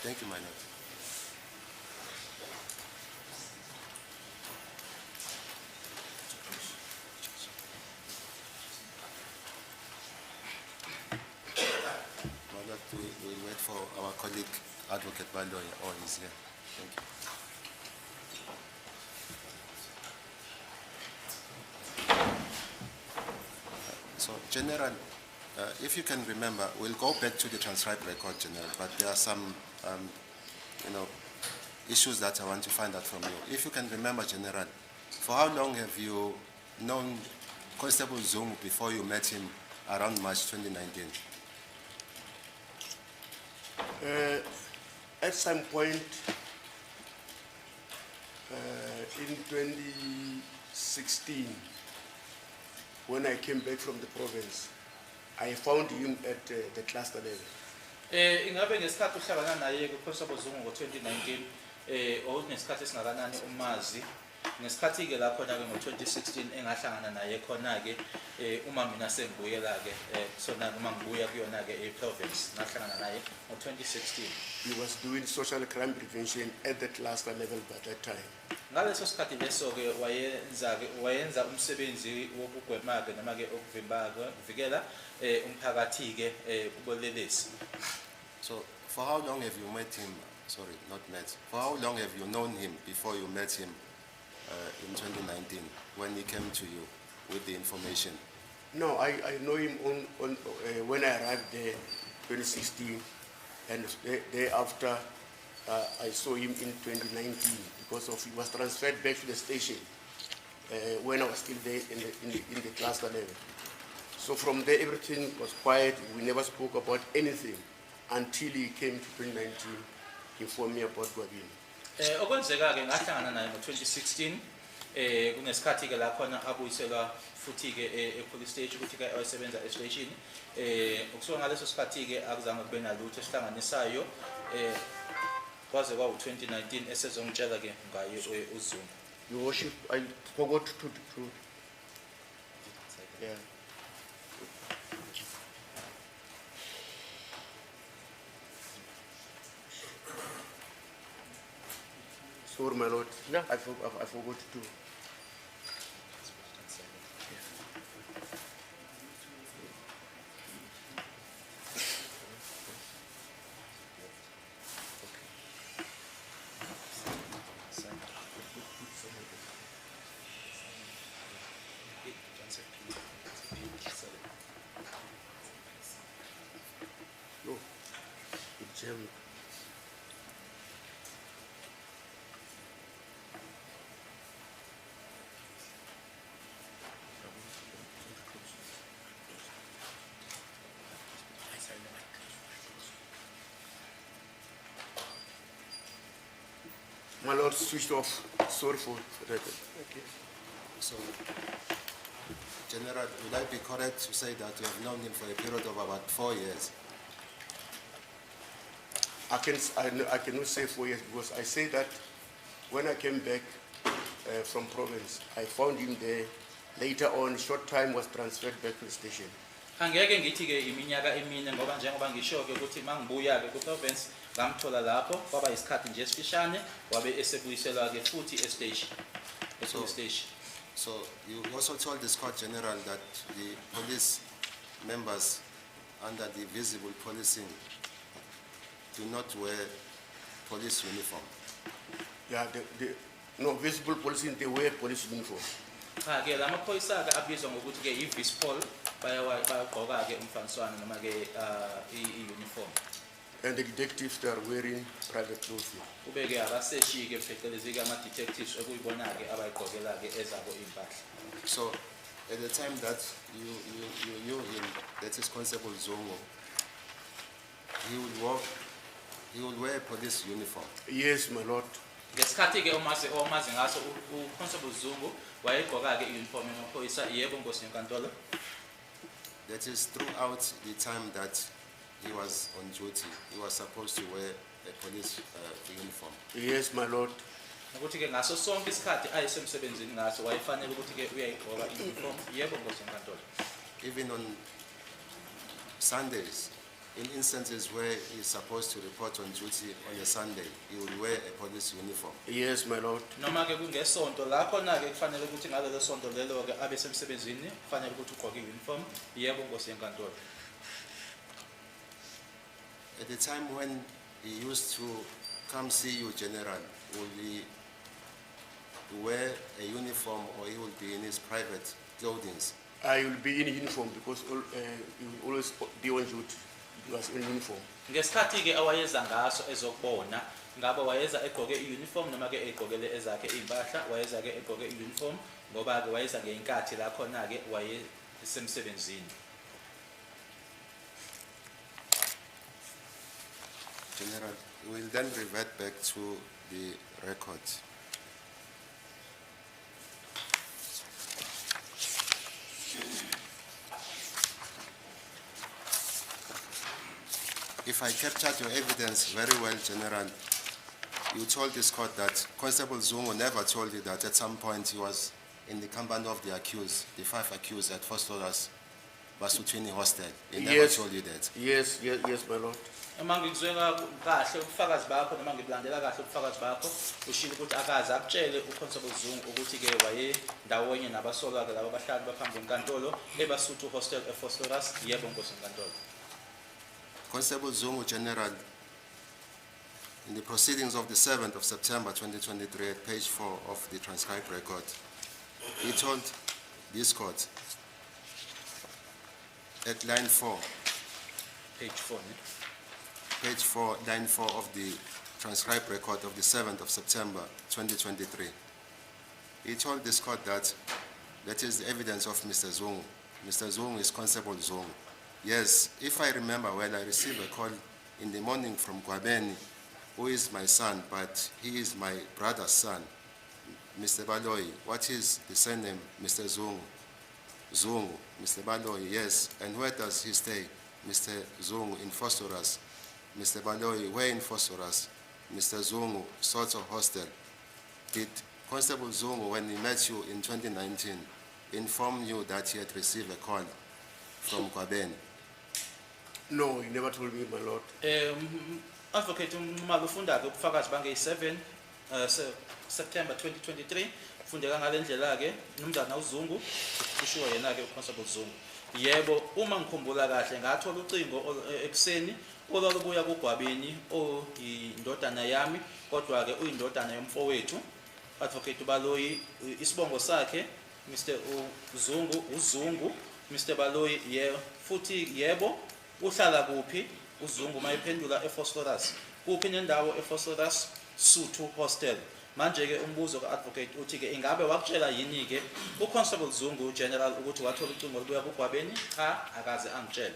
Thank you, my lord. My lord, we wait for our colleague, Advocate Baloyi. Oh, he's here. Thank you. So, General, if you can remember, we'll go back to the transcribed record, General, but there are some, you know, issues that I want to find out from you. If you can remember, General, for how long have you known Constable Zungu before you met him around March 2019? At some point in 2016, when I came back from the province, I found him at the cluster level. Ingabe ngesikhathi uhlangana naye ke Constable Zungu ngo-2019 owunesikhathi esingakanani umazi ngesikhathi ke la khona ke ngo-2016 engahlangana naye khona ke uma mina sengibuyela ke sona uma ngibuya kuyona ke e-province ngahlangana naye ngo-2016. He was doing social crime prevention at the cluster level by that time. Ngaleso sikhathi leso ke wayenza ke wayenza umsebenzi wokugwema ke noma ke ukuvimba ke ukuvikela umphakathi ke ubulelesi. So, for how long have you met him? Sorry, not met. For how long have you known him before you met him in 2019 when he came to you with the information? No, I know him on when I arrived there, 2016, and thereafter I saw him in 2019 because of he was transferred back to the station when I was still there in the cluster level. So from there everything was quiet. We never spoke about anything until he came to 2019, informed me about Gwabini. Okwenzeka ke ngahlangana naye ngo-2016 kunesikhathi ke la khona abuyiselwa futhi ke e-police station ukuthi ke ayosebenza e-station ukusuka ngaleso sikhathi ke akuzange kube nalutho esihlanganisayo kwaze kwawu-2019 esezongitshela ke ngaye uZungu. Your Worship, I forgot to yeah. Sorry, my lord. No. I forgot to. No, it jammed. My lord, switched off. Sorry for that. Okay. So, General, would I be correct to say that you have known him for a period of about 4 years? I cannot say 4 years because I say that when I came back from province, I found him there. Later on, short time was transferred back to the station. Angeke ngithi ke iminyaka emine ngoba njengoba ngisho ke ukuthi mangibuya ke ku-province ngamthola lapho kwaba isikhathi nje esifishane wabe esebuyiselwa ke futhi e-station e-police station. So you also told this court general that the police members under the visible policing do not wear police uniform. Yeah, no, visible policing, they wear police uniform. Cha ke lamaphoyisa ke abizwa ngokuthi ke i-Vispol bayagqoka ke umfaniswano noma ke i-uniform. And the detectives, they are wearing private clothing. Kube ke abaseshi ke phecelezi ke ama-detectives okuyibona ke abayigqokela ke ezabo iy'mpahla. So at the time that you knew him, that is Constable Zungu, he would walk, he would wear a police uniform. Yes, my lord. Ngesikhathi ke umazi omazi ngaso uConstable Zungu wayegqoka ke i-uniform yamaphoyisa, yebo nkosi yenkantolo. That is throughout the time that he was on duty, he was supposed to wear a police uniform. Yes, my lord. Nokuthi ke ngaso sonke isikhathi ayesemsebenzini ngaso wayefanele ukuthi ke uyayigqoka i-uniform, yebo nkosi yenkantolo. Even on Sundays, in instances where he's supposed to report on duty on a Sunday, he will wear a police uniform. Yes, my lord. Noma ke kungesonto la khona ke kufanele ukuthi ngalelo sonto lelo ke abe semsebenzini kufanele ukuthi ugqoke i-uniform. Yebo, nkosi yenkantolo. At the time when he used to come see you, General, will he wear a uniform or he will be in his private clothing? I will be in uniform because he will always be on duty. He was in uniform. Ngesikhathi ke awayeza ngaso ezokubona, ngabe wayeza egqoke i-uniform noma ke egqokele ezakhe iy'mpahla? Wayeza ke egqoke i-uniform ngoba ke wayeza ngey'nkathi la khona ke wayesemsebenzini. General, we will then revert back to the record. If I captured your evidence very well, General, you told this court that Constable Zungu never told you that at some point he was in the company of the accused, the five accused at Vosloorus Basutwini Hostel. He never Yes. told you that. Yes, my lord. Uma ngikuzwe kahle ubufakazi bakho noma ngibulandela kahle ubufakazi bakho, ushilo ukuthi akaze akutshele uConstable Zungu ukuthi-ke wayendawonye nabasolwa-ke laba abahlanu baphambi kwenkantolo eBasuthu Hostel eVosloorus. Yebo, nkosi yenkantolo. Constable Zungu General, in the proceedings of the 7th of September 2023, at page 4 of the transcribed record, he told this court at line 4, Page 4, ne? Page 4, line 4 of the transcribed record of the 7th of September 2023. He told this court that that is the evidence of Mr. Zungu. Mr. Zungu is Constable Zungu. Yes, if I remember well, I received a call in the morning from Gwabeni, who is my son, but he is my brother's son. Mr. Baloyi, what is the surname, Mr. Zungu? Zungu, Mr. Baloyi, yes. And where does he stay? Mr. Zungu in Vosloorus. Mr. Baloyi, where in Vosloorus? Mr. Zungu, Soto Hostel. Did Constable Zungu, when he met you in 2019, inform you that he had received a call from Kwabeni? No, he never told me, my lord. Advocate Nxumalo ufunda-ke ubufakazi bangeyi-7 September 2023, fundeka ngale ndlela-ke mnumzana uZungu, kushiwo yena-ke uConstable Zungu. Yebo, uma ngikhumbula kahle ngathola ucingo ekuseni olwalubuya kuGwabini oyindodana yami, kodwa-ke uyindodana yomfowethu. Advocate Baloyi, isibongo sakhe Mr. uZungu, uZungu, Mr. Baloyi, ye futhi yebo, uhlala kuphi uZungu? Mayiphendula eVosloorus. Kuphi nendawo eVosloorus? Suthu Hostel. Manje ke umbuzo kaadvocate uthi ke ingabe wakutshela yini ke uConstable Zungu General ukuthi wathola ucingo olubuya kuGwabeni? Cha, akaze angitshele.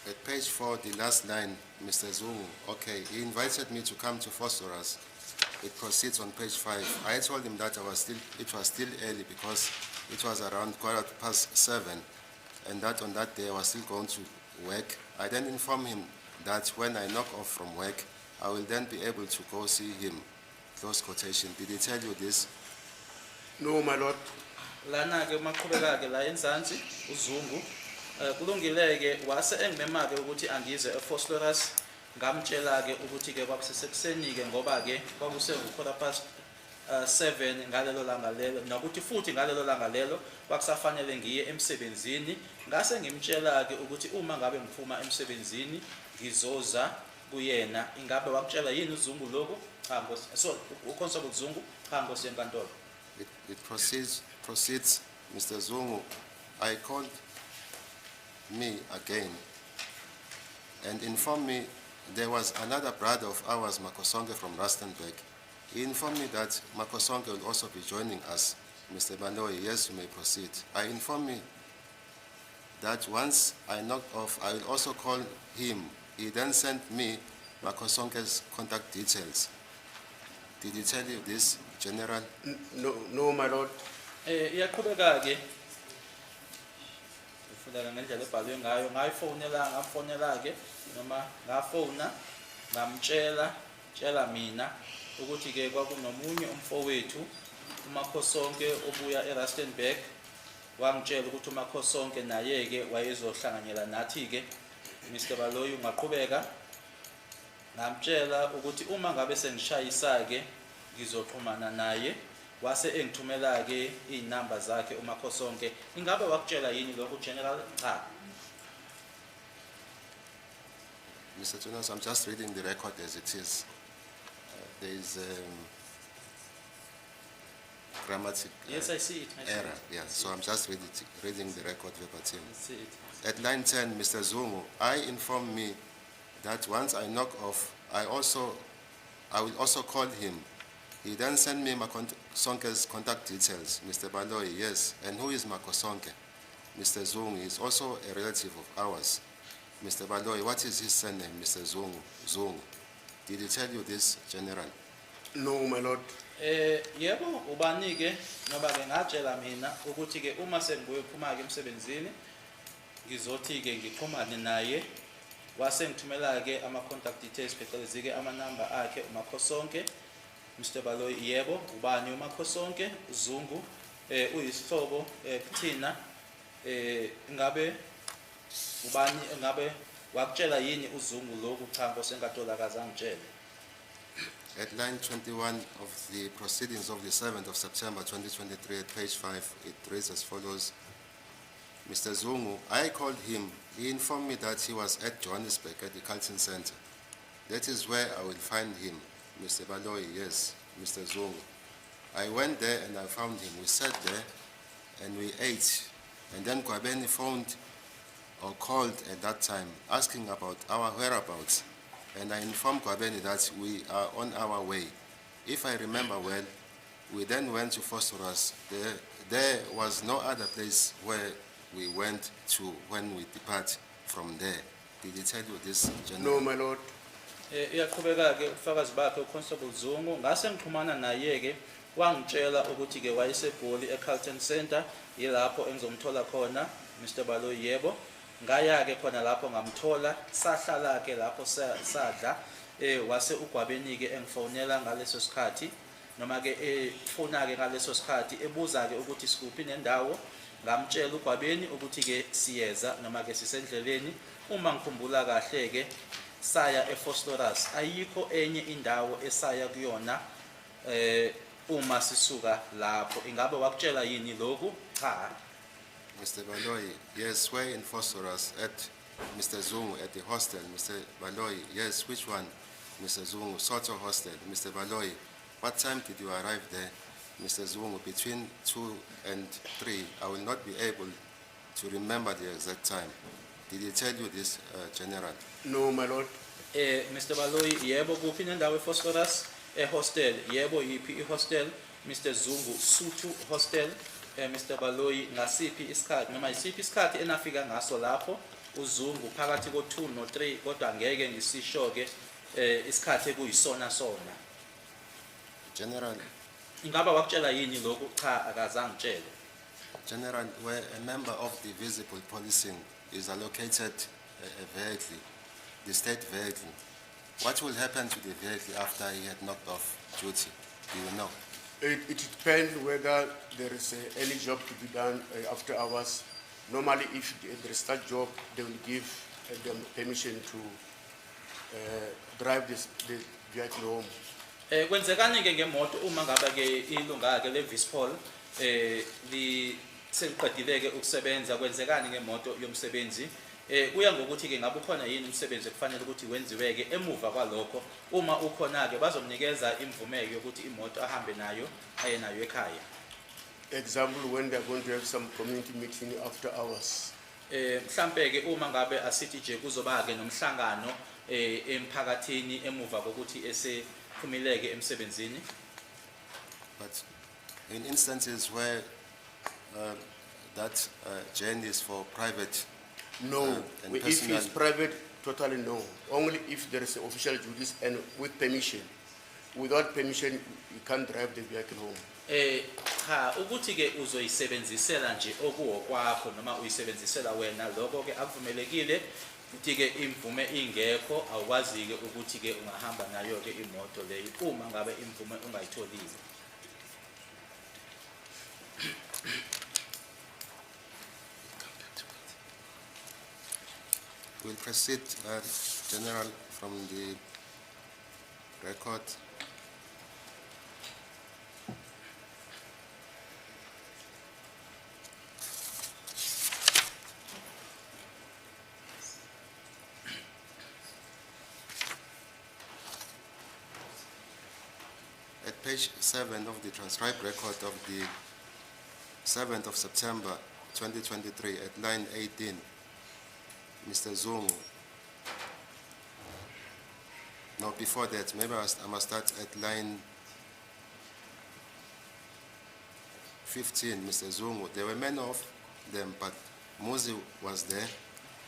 At page 4, the last line, Mr. Zungu, okay, he invited me to come to Vosloorus. It proceeds on page 5. I told him that it was still early because it was around 7:15, and that on that day I was still going to work. I then informed him that when I knock off from work, I will then be able to go see him. Close quotation. Did he tell you this? No, my lord. Lana ke maqhubeka ke la enzansi uZungu, kulungile ke wase engimema ke ukuthi angize eVosloorus. Ngamtshela ke ukuthi ke kwakusesekuseni ke ngoba ke kwakuse 7:15 ngalelo langa lelo, nokuthi futhi ngalelo langa lelo kwakusafanele ngiye emsebenzini. Ngase ngimtshela ke ukuthi uma ngabe ngiphuma emsebenzini ngizoza kuyena. Ingabe wakutshela yini uZungu lokhu? Cha nkosi, so uConstable Zungu, cha nkosi yenkantolo. It proceeds, Mr. Zungu, I called me again and informed me there was another brother of ours, Makosonke from Rustenburg. He informed me that Makosonke will also be joining us. Mr. Baloyi, yes, you may proceed. I informed me that once I knocked off, I will also call him. He then sent me Makosonke's contact details. Did he tell you this, General? No, my lord. Iyaqhubeka ke. Ufundeka ngendlela ebhalwe ngayo. Ngayifonela, ngafonela ke noma ngafona ngamtshela tshela mina ukuthi ke kwakunomunye umfowethu uMakhosonke obuya eRustenburg. Wangitshela ukuthi uMakhosonke naye ke wayezohlanganyela nathi ke. Mr Baloyi, ungaqhubeka. Ngamtshela ukuthi uma ngabe sengishayisa ke ngizoxhumana naye, wase engithumela ke izinamba zakhe uMakhosonke. Ingabe wakutshela yini lokho, General? Cha. Mr. Jonas, I'm just reading the record as it is. There is grammatic Yes, I see it. I see error. it. Yeah, so I'm just reading the record verbatim. I see it. At line 10, Mr. Zungu, I informed me that once I knock off, I will also call him. He then sent me Makosonke's contact details. Mr. Baloyi, yes. And who is Makosonke? Mr. Zungu is also a relative of ours. Mr. Baloyi, what is his surname? Mr. Zungu. Zungu. Did he tell you this, General? No, my lord. Yebo, ubani ke, ngoba ke ngatshela mina ukuthi ke uma sengibuye phuma ke emsebenzini ngizothi ke ngixhumane naye, wase ngithumela ke ama contact details, phecelezi ke ama number akhe uMakhosonke. Mr Baloyi, yebo, ubani uMakhosonke? Zungu, uyisihlobo kuthina. Ngabe ubani, ngabe wakutshela yini uZungu lokhu? Cha, nkosi enkantolo, akazangitshele. At line 21 of the proceedings of the 7th of September 2023, at page 5, it reads as follows. Mr. Zungu, I called him. He informed me that he was at Johannesburg at the Carlton Center. That is where I will find him. Mr. Baloyi, yes. Mr. Zungu. I went there and I found him. We sat there and we ate. And then Kwabeni phoned or called at that time asking about our whereabouts. And I informed Kwabeni that we are on our way. If I remember well, we then went to Phosphorus. There was no other place where we went to when we depart from there. Did he tell you this, General? No, my lord. Iyaqhubeka ke ubufakazi bakhe uConstable Zungu. Ngase ngixhumana naye ke, wangitshela ukuthi ke wayeseGoli eCarlton Center, yilapho engizomthola khona. Mr Baloyi, yebo. Ngaya ke khona lapho, ngamthola, sahlala ke lapho, sadla. Wase uGwabeni ke engifonela ngaleso sikhathi, noma ke efona ke ngaleso sikhathi, ebuza ke ukuthi sikuphi nendawo. Ngamtshela uGwabeni ukuthi ke siyeza, noma ke sisendleleni. Uma ngikhumbula kahle ke, saya eVosloorus. Ayikho enye indawo esaya kuyona uma sisuka lapho. Ingabe wakutshela yini lokhu? Cha. Mr. Baloyi, yes, where in Phosphorus? At Mr. Zungu, at the hostel. Mr. Baloyi, yes, which one? Mr. Zungu, Soto Hostel. Mr. Baloyi, what time did you arrive there? Mr. Zungu, between 2 and 3. I will not be able to remember the exact time. Did he tell you this, General? No, my lord. Mr Baloyi, yebo, kuphi nendawo eVosloorus? Ehostel. Yebo, yiphi ihostel? Mr Zungu, Suthu Hostel. Mr Baloyi, ngasiphi isikhathi noma isiphi isikhathi enafika ngaso lapho? UZungu, phakathi ko2 no3, kodwa ngeke ngisisho ke isikhathi ekuyisona sona. General, Ingabe wakutshela yini lokhu? Cha, akazangitshele. General, where a member of the visible policing is allocated a vehicle, the state vehicle, what will happen to the vehicle after he had knocked off duty? Do you know? It depends whether there is any job to be done after hours. Normally, if there is that job, they will give them permission to drive the vehicle home. Kwenzekani ke ngemoto uma ngabe ke ilunga ke le Vispol li seliqedile ke ukusebenza? Kwenzekani ngemoto yomsebenzi? Kuya ngokuthi ke ngabe ukhona yini umsebenzi ekufanele ukuthi wenziwe ke emuva kwalokho. Uma ukhona ke, bazomnikeza imvume yokuthi imoto ahambe nayo, aye nayo ekhaya. Example, when they are going to have some community meeting after hours. Mhlambe ke uma ngabe asithi nje kuzoba ke nomhlangano emphakathini emuva kokuthi esephumileke emsebenzini. But in instances where that journey is for private, No, And if it's personal- private, totally no. Only if there is official duties and with permission. Without permission, you can't drive the vehicle home. Cha, ukuthi ke uzoyisebenzisela nje okuwokwakho noma uyisebenzisela wena, lokho ke akuvumelekile, futhi ke imvume ingekho awukwazi ke ukuthi ke ungahamba nayo ke imoto leyo uma ngabe imvume ungayitholile. We'll proceed, General, from the record. At page 7 of the transcribed record of the 7th of September 2023 at line 18, Mr. Zungu. No, before that, maybe I must start at line 15, Mr. Zungu. There were many of them, but Muzi was there.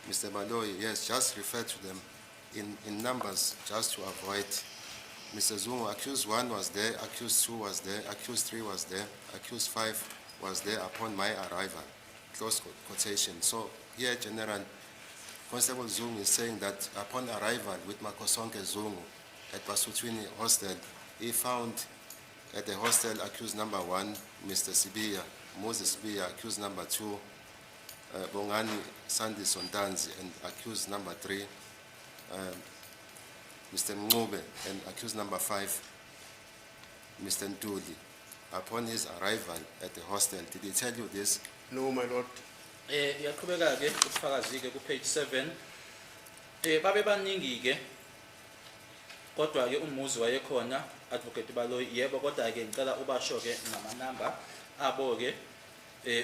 Mr. Baloyi, yes, just refer to them in numbers just to avoid. Mr. Zungu, accused one was there, accused two was there, accused three was there, accused five was there upon my arrival. Close quotation. So here, General Constable Zungu is saying that upon arrival with Makosonke Zungu at Basutwini Hostel, he found at the hostel accused number one, Mr. Sibiya, Moses Sibiya, accused number two, Bongani Sandi Sontanzi, and accused number three, Mr. Mncube, and accused number five, Mr. Ntuli. Upon his arrival at the hostel, did he tell you this? No, my lord. Iyaqhubeka ke ubufakazi ke ku page 7. Babe baningi ke kodwa ke uMuzi wayekhona, Advocate Baloyi, yebo, kodwa ke ngicela ubasho ke ngamanamba abo ke.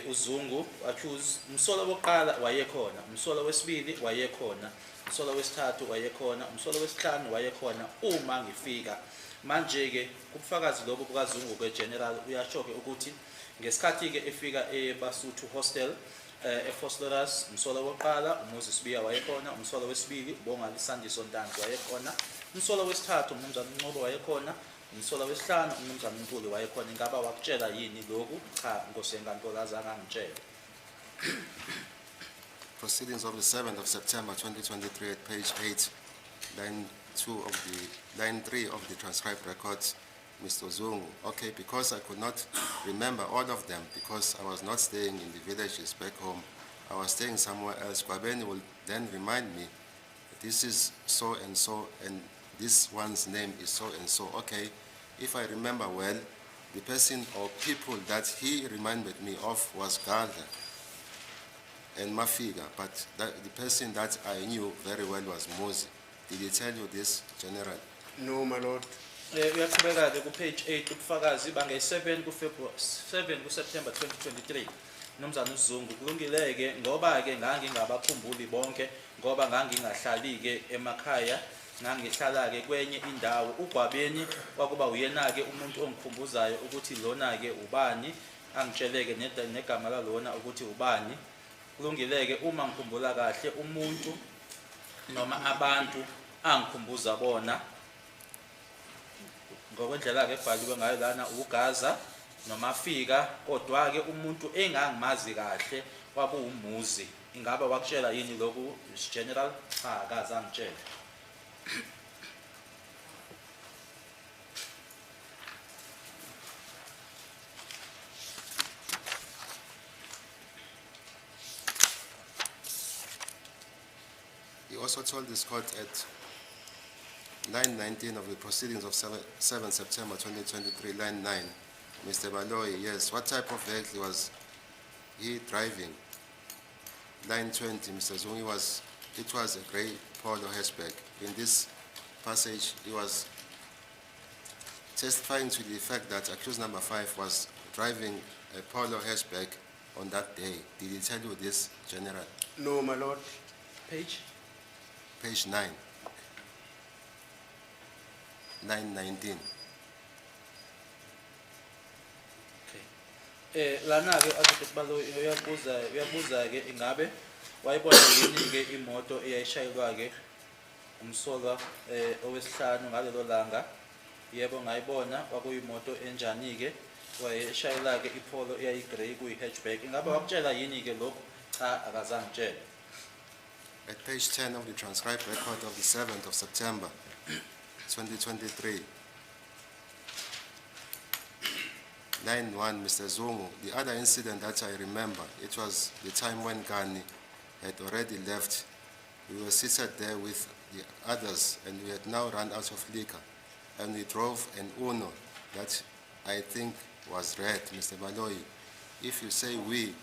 UZungu, accused umsolo wokuqala wayekhona, umsolo wesibili wayekhona, umsolo wesithathu wayekhona, umsolo wesihlanu wayekhona uma ngifika. Manje ke kubufakazi lobu bukaZungu ke, General, uyasho ke ukuthi ngesikhathi ke efika eBasuthu Hostel eVosloorus, umsolo wokuqala uMoses Sibiya wayekhona, umsolo wesibili uBongani Sandiso Ntanzi wayekhona, umsolo wesithathu umnumzane Mncube wayekhona, umsolo wesihlanu umnumzane Ntuli wayekhona. Ingaba wakutshela yini lokhu? Cha, nkosi yenkantolo, azange angitshele. Proceedings of the 7th of September 2023 at page 8, line 2 of the, line 3 of the transcribed records, Mr. Zungu. Okay, because I could not remember all of them because I was not staying in the villages back home. I was staying somewhere else. Kwabeni will then remind me, this is so and so, and this one's name is so and so. Okay, if I remember well, the person or people that he reminded me of was Gardner and Mafiga, but that, the person that I knew very well was Muzi. Did he tell you this, General? No, my lord. Uyaqhubeka ke ku page 8 ubufakazi bange 7 ku February 7 ku September 2023. Mnumzane uZungu, kulungile ke, ngoba ke ngangingabakhumbuli bonke ngoba ngangingahlali ke emakhaya, ngangihlala ke kwenye indawo. UGwabeni kwakuba uyena ke umuntu ongikhumbuzayo ukuthi lona ke ubani, angitsheleke negama lalona ukuthi ubani. Kulungile ke, uma ngikhumbula kahle umuntu noma abantu angikhumbuza bona ngokwendlela ke ebhaliwe ngayo lana uGaza noMafika, kodwa ke umuntu engangimazi kahle kwakuwuMuzi. Ingaba wakutshela yini lokhu, General? Cha, akaze angitshele. He also told this court at 9:19 of the proceedings of 7 September 2023, line 9, Mr. Baloyi, yes, what type of vehicle was he driving? Line 20, Mr. Zungu, it was a grey Polo hatchback. In this passage, he was testifying to the fact that accused number 5 was driving a Polo hatchback on that day. Did he tell you this, General? No, my lord. Page. Page 9. 9:19. Okay. Lana ke Advocate Baloyi uyabuza ke ingabe wayibona yini ke imoto eyayishayelwa ke umsolwa owesihlanu ngalelo langa? Yebo, ngayibona. Kwakuyimoto enjani ke? Wayeshayela ke iPolo eyayi grey kuyi hatchback. Ingabe wakutshela yini ke lokhu? Cha, akazange ngitshele. At page 10 of the transcribed record of the 7th of September 2023, line 1, Mr. Zungu, the other incident that I remember, it was the time when Gani had already left. We were seated there with the others and we had now run out of liquor. And we drove an Uno that I think was red, Mr. Baloyi. If you say we,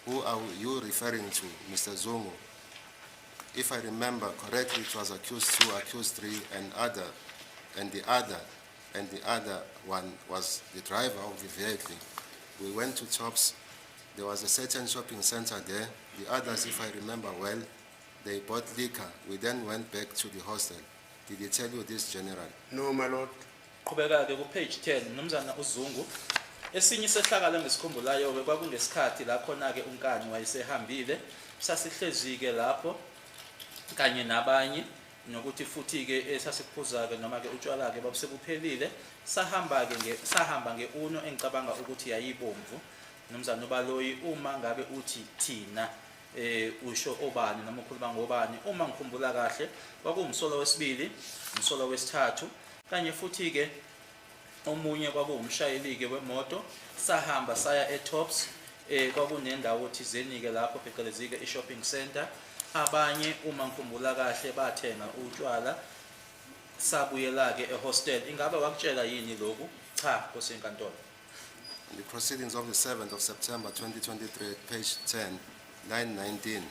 who are you referring to, Mr. Zungu? If I remember correctly, it was accused two, accused three, and other, and the other, and the other one was the driver of the vehicle. We went to Tops. There was a certain shopping center there. The others, if I remember well, they bought liquor. We then went back to the hostel. Did he tell you this, General? No, my lord. Qhubeka ke ku page 10, mnumzana uZungu. Esinye isehlakalo engisikhumbulayo ke kwakungesikhathi la khona ke uNkani wayesehambile. Sasihlezi ke lapho kanye nabanye, nokuthi futhi ke esasikuphuza ke noma ke utshwala ke babusebuphelile. Sahamba nge-Uno engicabanga ukuthi yayibomvu. Mnumzana uBaloyi, uma ngabe uthi thina, usho obani noma ukhuluma ngobani? Uma ngikhumbula kahle, kwakuwumsolo wesibili, umsolo wesithathu, kanye futhi ke omunye kwakuwumshayeli ke wemoto. Sahamba saya eTops, kwakunendawo thizeni ke lapho, phecelezi ke i-shopping center. Abanye, uma ngikhumbula kahle, bathenga utshwala, sabuyela ke ehostel. Ingabe wakutshela yini lokhu? Cha, Nkosi yenkantolo. In the proceedings of the 7th of September 2023, at page 10, line 19.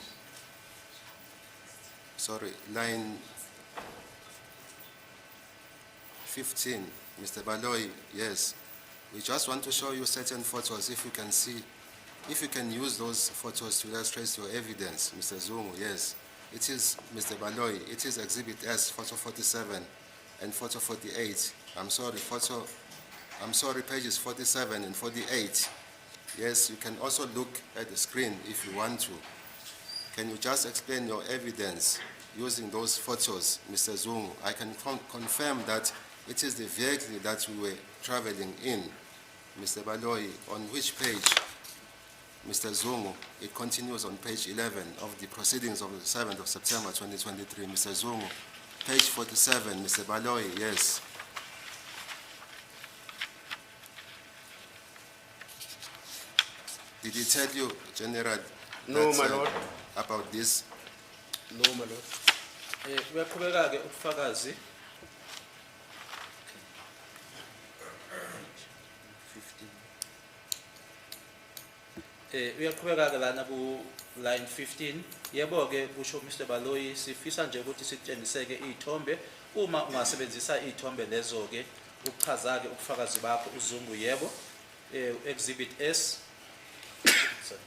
Sorry, line 15. Mr. Baloyi, yes. We just want to show you certain photos if you can see, if you can use those photos to illustrate your evidence, Mr. Zungu, yes. It is, Mr. Baloyi, it is Exhibit S, photo 47 and photo 48. I'm sorry, pages 47 and 48. Yes, you can also look at the screen if you want to. Can you just explain your evidence using those photos, Mr. Zungu? I can confirm that it is the vehicle that we were traveling in. Mr. Baloyi, on which page? Mr. Zungu, it continues on page 11 of the proceedings of the 7th of September 2023. Mr. Zungu, page 47, Mr. Baloyi, yes. Did he tell you, General, No, that, my lord. about this? No, my lord. Uyaqhubeka ke ubufakazi. 15. Uyaqhubeka ke lana ku line 15. Yebo ke, kusho Mr Baloyi, sifisa nje ukuthi sikutshengiseke izithombe, uma ungasebenzisa izithombe lezo ke ukuchaza ke ubufakazi bakho. uZungu, yebo. Exhibit S. Sorry.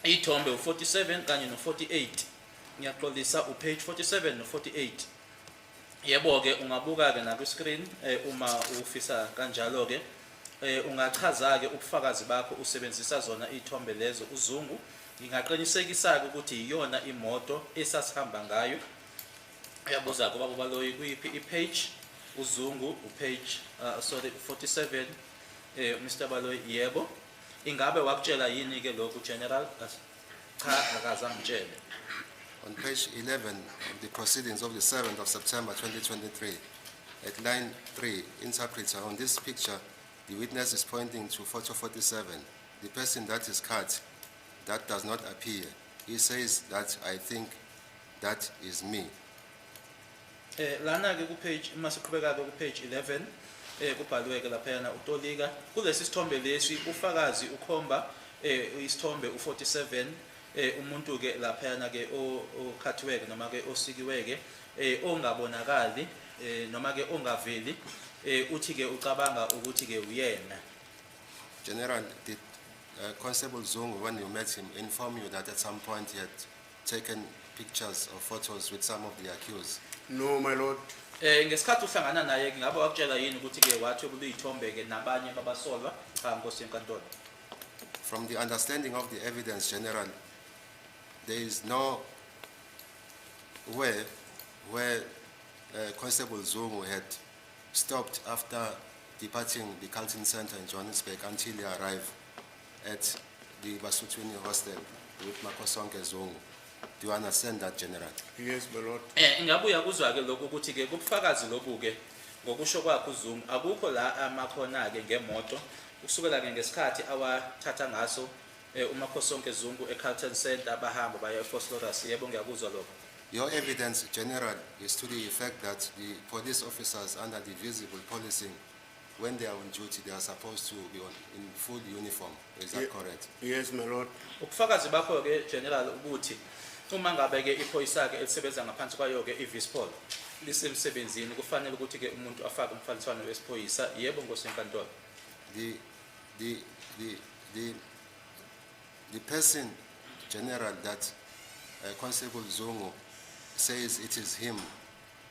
Ithombe u47 kanye no48. Ngiyaxolisa, upage 47 no48. Yebo ke, ungabuka ke na ku screen uma ufisa kanjalo ke. Ungachaza ke ubufakazi bakho usebenzisa zona izithombe lezo? uZungu, ngingaqinisekisa ke ukuthi iyona imoto esasihamba ngayo. Uyabuza kuba Baloyi kuyiphi ipage? uZungu, upage sorry, 47. Mr Baloyi, yebo. Ingabe wakutshela yini ke lokhu, General? Cha, akazangitshele. On page 11 of the proceedings of the 7th of September 2023, at line 3, interpreter, on this picture, the witness is pointing to photo 47, the person that is cut, that does not appear. He says that I think that is me. Lana ke ku page, masiqhubeka ke ku page 11, kubhalwe ke laphayana, utolika kulesi sithombe lesi, ufakazi ukhomba isithombe u47, umuntu ke laphayana ke okhathiwe ke noma ke osikiwe ke, ongabonakali, noma ke ongaveli, uthi ke ucabanga ukuthi ke uyena. General, did Constable Zungu, when you met him, inform you that at some point he had taken pictures or photos with some of the accused? No, my lord. Ngesikhathi uhlangana naye, ngabe wakutshela yini ukuthi ke wathwebula izithombe ke nabanye babasolwa? Cha, nkosi yenkantolo. From the understanding of the evidence, General, there is no way where Constable Zungu had stopped after departing the Carlton Center in Johannesburg until he arrived at the Basutwini hostel with Makosonke Zungu. Do you understand that, General? Yes, my lord. Ingabe uyakuzwa ke lokhu ukuthi ke kubufakazi lobu ke, ngokusho kwakhe uZungu, akukho la amakhona ke ngemoto kusukela ke ngesikhathi awathatha ngaso uMakhosonke Zungu eCarlton Center bahamba baya eVosloorus. Yebo, ngiyakuzwa lokho. Your evidence, General, is to the effect that the police officers under the visible policing, when they are on duty, they are supposed to be in full uniform. Is that correct? Yes, my lord. Ubufakazi bakho ke, General, ukuthi uma ngabe ke iphoyisa ke elisebenza ngaphansi kwayo ke iVispol lisemsebenzini kufanele ukuthi ke umuntu afake umfaniswano wesiphoyisa. Yebo, nkosi yenkantolo. The person, General, that Constable Zungu says it is him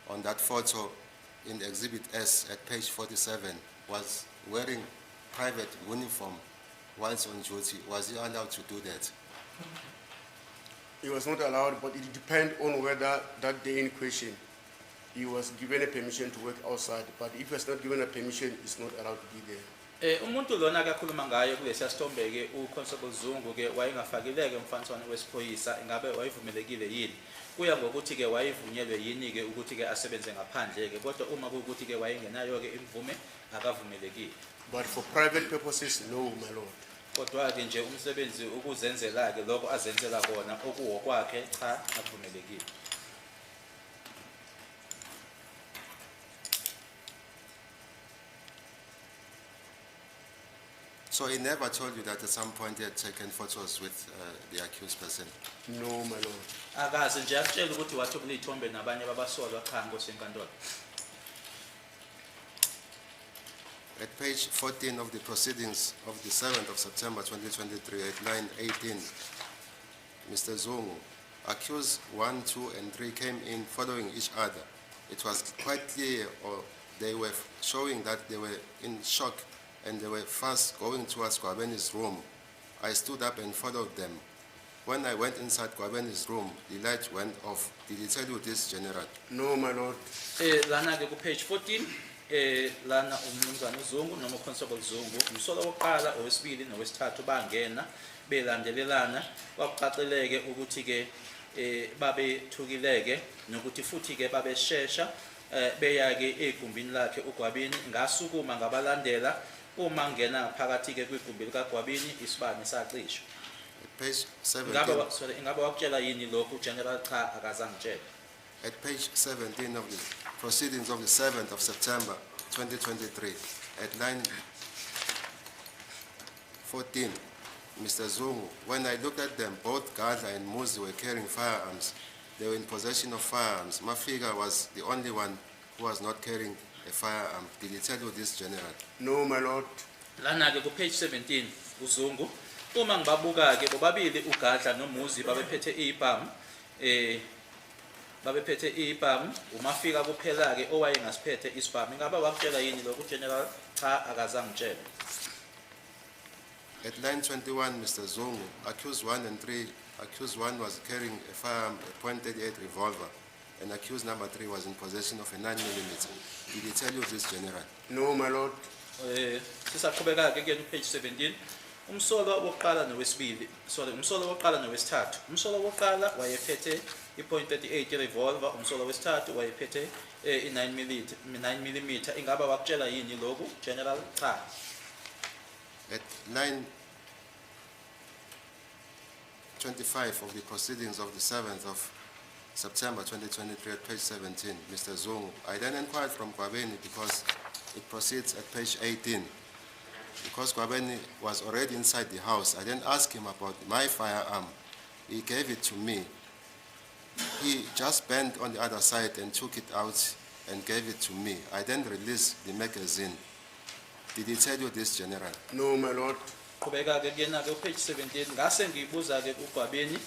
on that photo in Exhibit S at page 47 was wearing private uniform whilst on duty. Was he allowed to do that? He was not allowed, but it depends on whether that day in question he was given a permission to work outside. But if he was not given a permission, he's not allowed to be there. Umuntu lona akakhuluma ngaye kulesiya sithombe ke uConstable Zungu ke wayengafakile ke umfaniswano wesiphoyisa, ingabe wayevumelekile yini? Kuya ngokuthi ke wayevunyelwe yini ke ukuthi ke asebenze ngaphandle ke, kodwa uma kuwukuthi ke wayengenayo ke imvume akavumelekile. But for private purposes, no, my lord. Kodwa ke nje umsebenzi ukuzenzela ke lokho azenzela kona okuwokwakhe, cha, akuvumelekile. So he never told you that at some point he had taken photos with the accused person? No, my lord. Akaze nje akutshela ukuthi wathwebula izithombe nabanye babasolwa. Cha, nkosi yenkantolo. At page 14 of the proceedings of the 7th of September 2023 at 9:18, Mr. Zungu, accused 1, 2, and 3 came in following each other. It was quite clear, or they were showing that they were in shock and they were fast going towards Gwabeni's room. I stood up and followed them. When I went inside Gwabeni's room, the light went off. Did he tell you this, General? No, my lord. Lana ke ku page 14, lana umnumzana uZungu noma uConstable Zungu, umsolwa wokuqala, owesibili nowesithathu bangena belandelelana. Kwakucaceleke ukuthi ke babethukileke nokuthi futhi ke babeshesha beya ke egumbini lakhe uGwabini. Ngasukuma ngabalandela. Uma ngena phakathi ke kwigumbi likaGwabini isibani sacishwa. At page 17. Ingabe sorry, ingabe wakutshela yini lokhu, General? Cha, akazangitshela. At page 17 of the proceedings of the 7th of September 2023, at line 14, Mr. Zungu, when I looked at them, both Gadla and Muzi were carrying firearms. They were in possession of firearms. Mafiga was the only one who was not carrying a firearm. Did he tell you this, General? No, my lord. Lana ke ku page 17 uZungu, uma ngibabuka ke bobabili uGadla noMuzi babephethe izibhamu, babephethe izibhamu. UMafika kuphela ke owayengasiphethe isibhamu. Ingabe wakutshela yini lokhu, General? Cha, akazangitshela. At line 21, Mr. Zungu, accused 1 and 3, accused 1 was carrying a firearm, a .38 revolver, and accused number 3 was in possession of a 9 millimeter. Did he tell you this, General? No, my lord. Sisaqhubeka ke kuyena page 17, umsolwa wokuqala nowesibili, sorry, umsolwa wokuqala nowesithathu, umsolwa wokuqala wayephethe i.38 revolver, umsolwa wesithathu wayephethe i9 mm, 9 mm. Ingaba wakutshela yini lokhu, General? Cha. At line 25 of the proceedings of the 7th of September 2023 at page 17, Mr. Zungu, I then inquired from Gwabeni because it proceeds at page 18. Because Gwabeni was already inside the house, I then asked him about my firearm. He gave it to me. He just bent on the other side and took it out and gave it to me. I then released the magazine. Did he tell you this, General? No, my lord. Qhubeka ke kuyena ke page 17, ngase ngibuza ke uGwabeni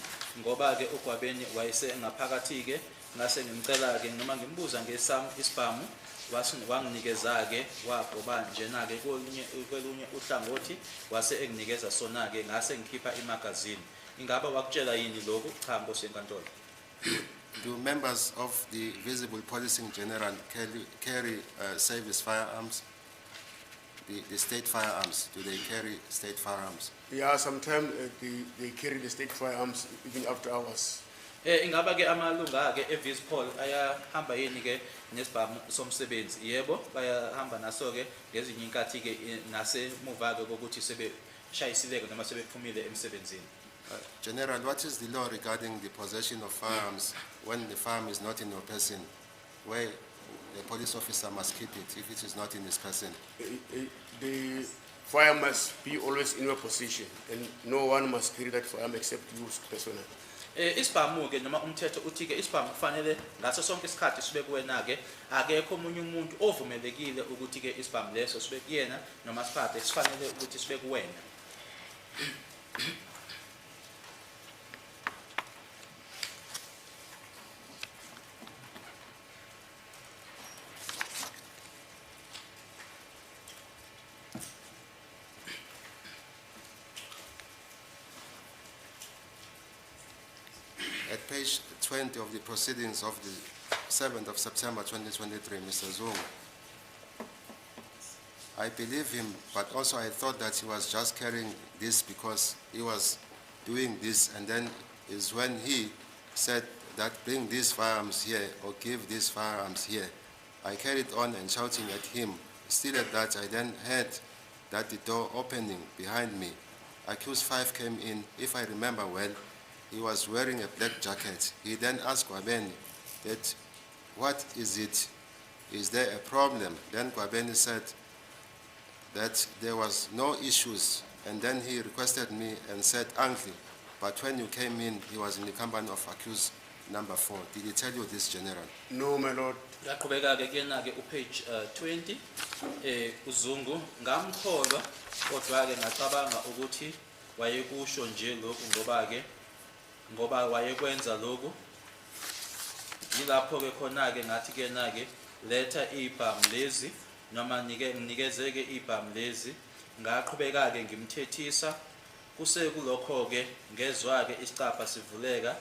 ngoba ke uGwabeni wayese ngaphakathi ke, ngase ngimcela ke noma ngimbuza ngesam isibhamu, wanginikeza ke, wagoba njena ke kolunye uhlangothi wase enginikeza sona ke, ngase ngikhipha imagazini. Ingaba wakutshela yini lokhu? Cha, nkosi yenkantolo. Do members of the visible policing general carry service firearms? The state firearms, do they carry state firearms? Yeah, sometimes they carry the state firearms even after hours. Ingaba ke amalunga ke eVispol ayahamba yini ke nesibhamu somsebenzi? Yebo, bayahamba naso ke ngezinye inkathi ke nasemuva ke kokuthi sebe sebeshayisile-ke noma sebephumile emsebenzini. General, what is the law regarding the possession of firearms when the firearm is not in your person, where the police officer must keep it if it is not in his person? The fire must be always in your possession and no one must carry that firearm except you personally. Isibhamu ke noma umthetho uthi ke isibhamu kufanele ngaso sonke isikhathi sibe kuwena ke, akekho omunye umuntu ovumelekile ukuthi ke isibhamu leso sibe kuyena noma siphathe, sifanele ukuthi sibe kuwena. At page 20 of the proceedings of the 7th of September 2023, Mr. Zungu, I believe him, but also I thought that he was just carrying this because he was doing this, and then is when he said that bring these firearms here or give these firearms here. I carried on and shouting at him. Still at that, I then heard that the door opening behind me. Accused 5 came in. If I remember well, he was wearing a black jacket. He then asked Gwabeni that, what is it? Is there a problem? Then Gwabeni said that there was no issues. And then he requested me and said, Uncle, but when you came in, he was in the company of accused number 4. Did he tell you this, General? No, my lord. Yaqhubeka ke kuyena ke upage 20 uZungu, ngamkholwa kodwa ke ngacabanga ukuthi wayekusho nje lokhu ngoba ke ngoba wayekwenza lokhu. Yilapho ke khona ke ngathi kuyena ke letha ibhamu lezi noma nike nginikezeke ibhamu lezi. Ngaqhubeka ke ngimthethisa, kusekulokho ke ngezwa ke isicabha sivuleka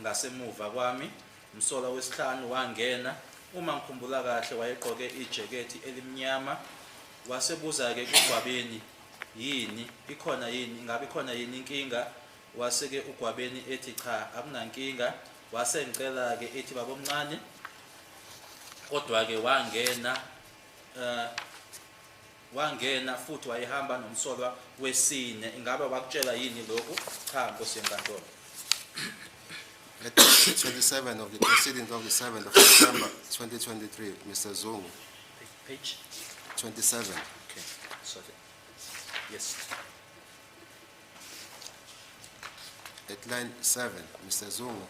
ngasemuva kwami, umsolwa wesihlanu wangena. Uma ngikhumbula kahle wayegqoke ijekethi elimnyama. Wasebuza ke kuGwabeni, yini ikhona, yini ingabe ikhona yini inkinga? Wase ke uGwabeni ethi cha, akunankinga. Wase ngicela ke ethi babomncane, kodwa ke wangena wangena futhi wayehamba nomsolwa wesine. Ingabe wakutshela yini lokhu? Cha, nkosi yenkantolo. At page 27 of the proceedings of the 7th of September 2023, Mr. Zungu, Page 27. Okay, sorry, yes. At line 7, Mr. Zungu,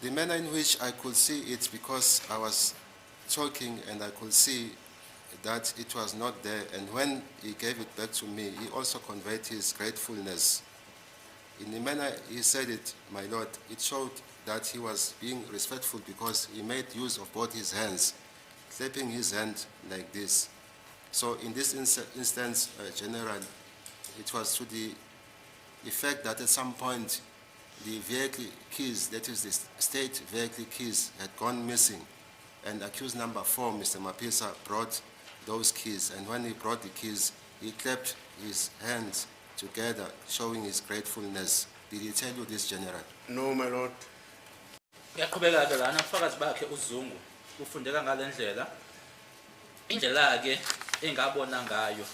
the manner in which I could see it, because I was talking and I could see that it was not there, and when he gave it back to me, he also conveyed his gratefulness. In the manner he said it, my lord, it showed that he was being respectful because he made use of both his hands, clapping his hand like this. So in this instance, General, it was to the effect that at some point the vehicle keys, that is the state vehicle keys, had gone missing. And accused number 4, Mr. Mapisa, brought those keys. And when he brought the keys, he clapped his hands together, showing his gratefulness. Did he tell you this, General? No, my lord. Uyaqhubeka ke lana ubufakazi bakhe uZungu ufundeka ngale ndlela. Indlela ke engabona ngayo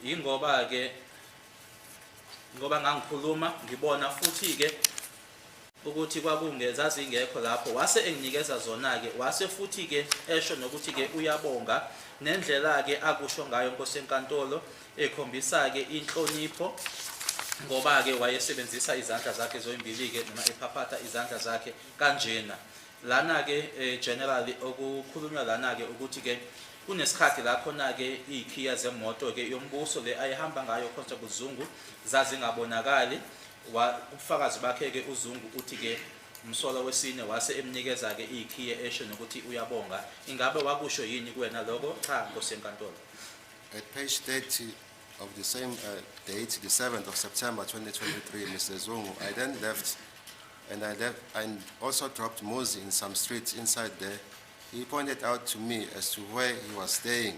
ingoba ke ngoba ngangikhuluma ngibona futhi ke ukuthi kwakungezazingekho lapho, wase enginikeza zona ke, wase futhi ke esho nokuthi ke uyabonga. Nendlela ke akusho ngayo, nkosi enkantolo, ekhombisa ke inhlonipho ngoba ke wayesebenzisa izandla zakhe zombili ke noma ephaphatha izandla zakhe kanjena lana ke. Generally okukhulunywa lana ke ukuthi ke kunesikhathi la khona ke izikhiya zemoto ke yombuso le ayihamba ngayo Constable Zungu zazingabonakali. Ubufakazi bakhe ke uZungu uthi ke umsolwa wesine wase emnikeza ke izikhiye, esho nokuthi uyabonga. Ingabe wakusho yini kuwena lokho? Cha, nkosi yenkantolo. At page 30 of the same date, the 7th of September 2023, Mr. Zungu, I then left and I left and also dropped Muzi in some streets inside there. He pointed out to me as to where he was staying,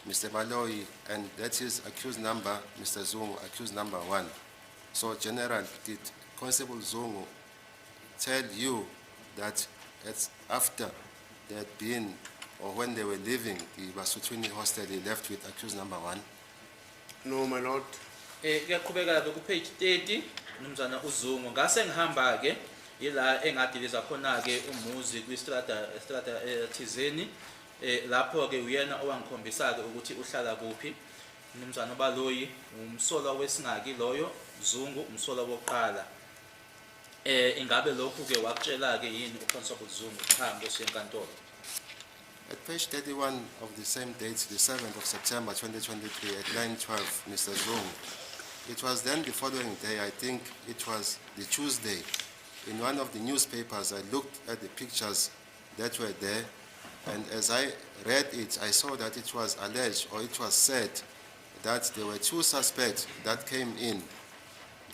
Mr. Baloyi, and that is accused number, Mr. Zungu, accused number 1. So, General, did Constable Zungu tell you that it's after they had been, or when they were leaving the Basuthwini hostel, he left with accused number 1? No, my lord. Kuyaqhubeka ke ku page 30, mnumzana uZungu, ngase ngihamba ke ila engadiliza khona ke umuzi kwistrada strada thizeni, lapho ke uyena owangikhombisa ke ukuthi uhlala kuphi. Mnumzana uBaloyi, umsolwa wesingaki loyo? Zungu, umsolwa wokuqala. Ingabe lokhu ke wakutshela ke yini uConstable Zungu? Cha, nkosi yenkantolo. At page 31 of the same date, the 7th of September 2023, at 9:12, Mr. Zungu. It was then the following day, I think it was the Tuesday, in one of the newspapers, I looked at the pictures that were there, and as I read it, I saw that it was alleged, or it was said, that there were two suspects that came in.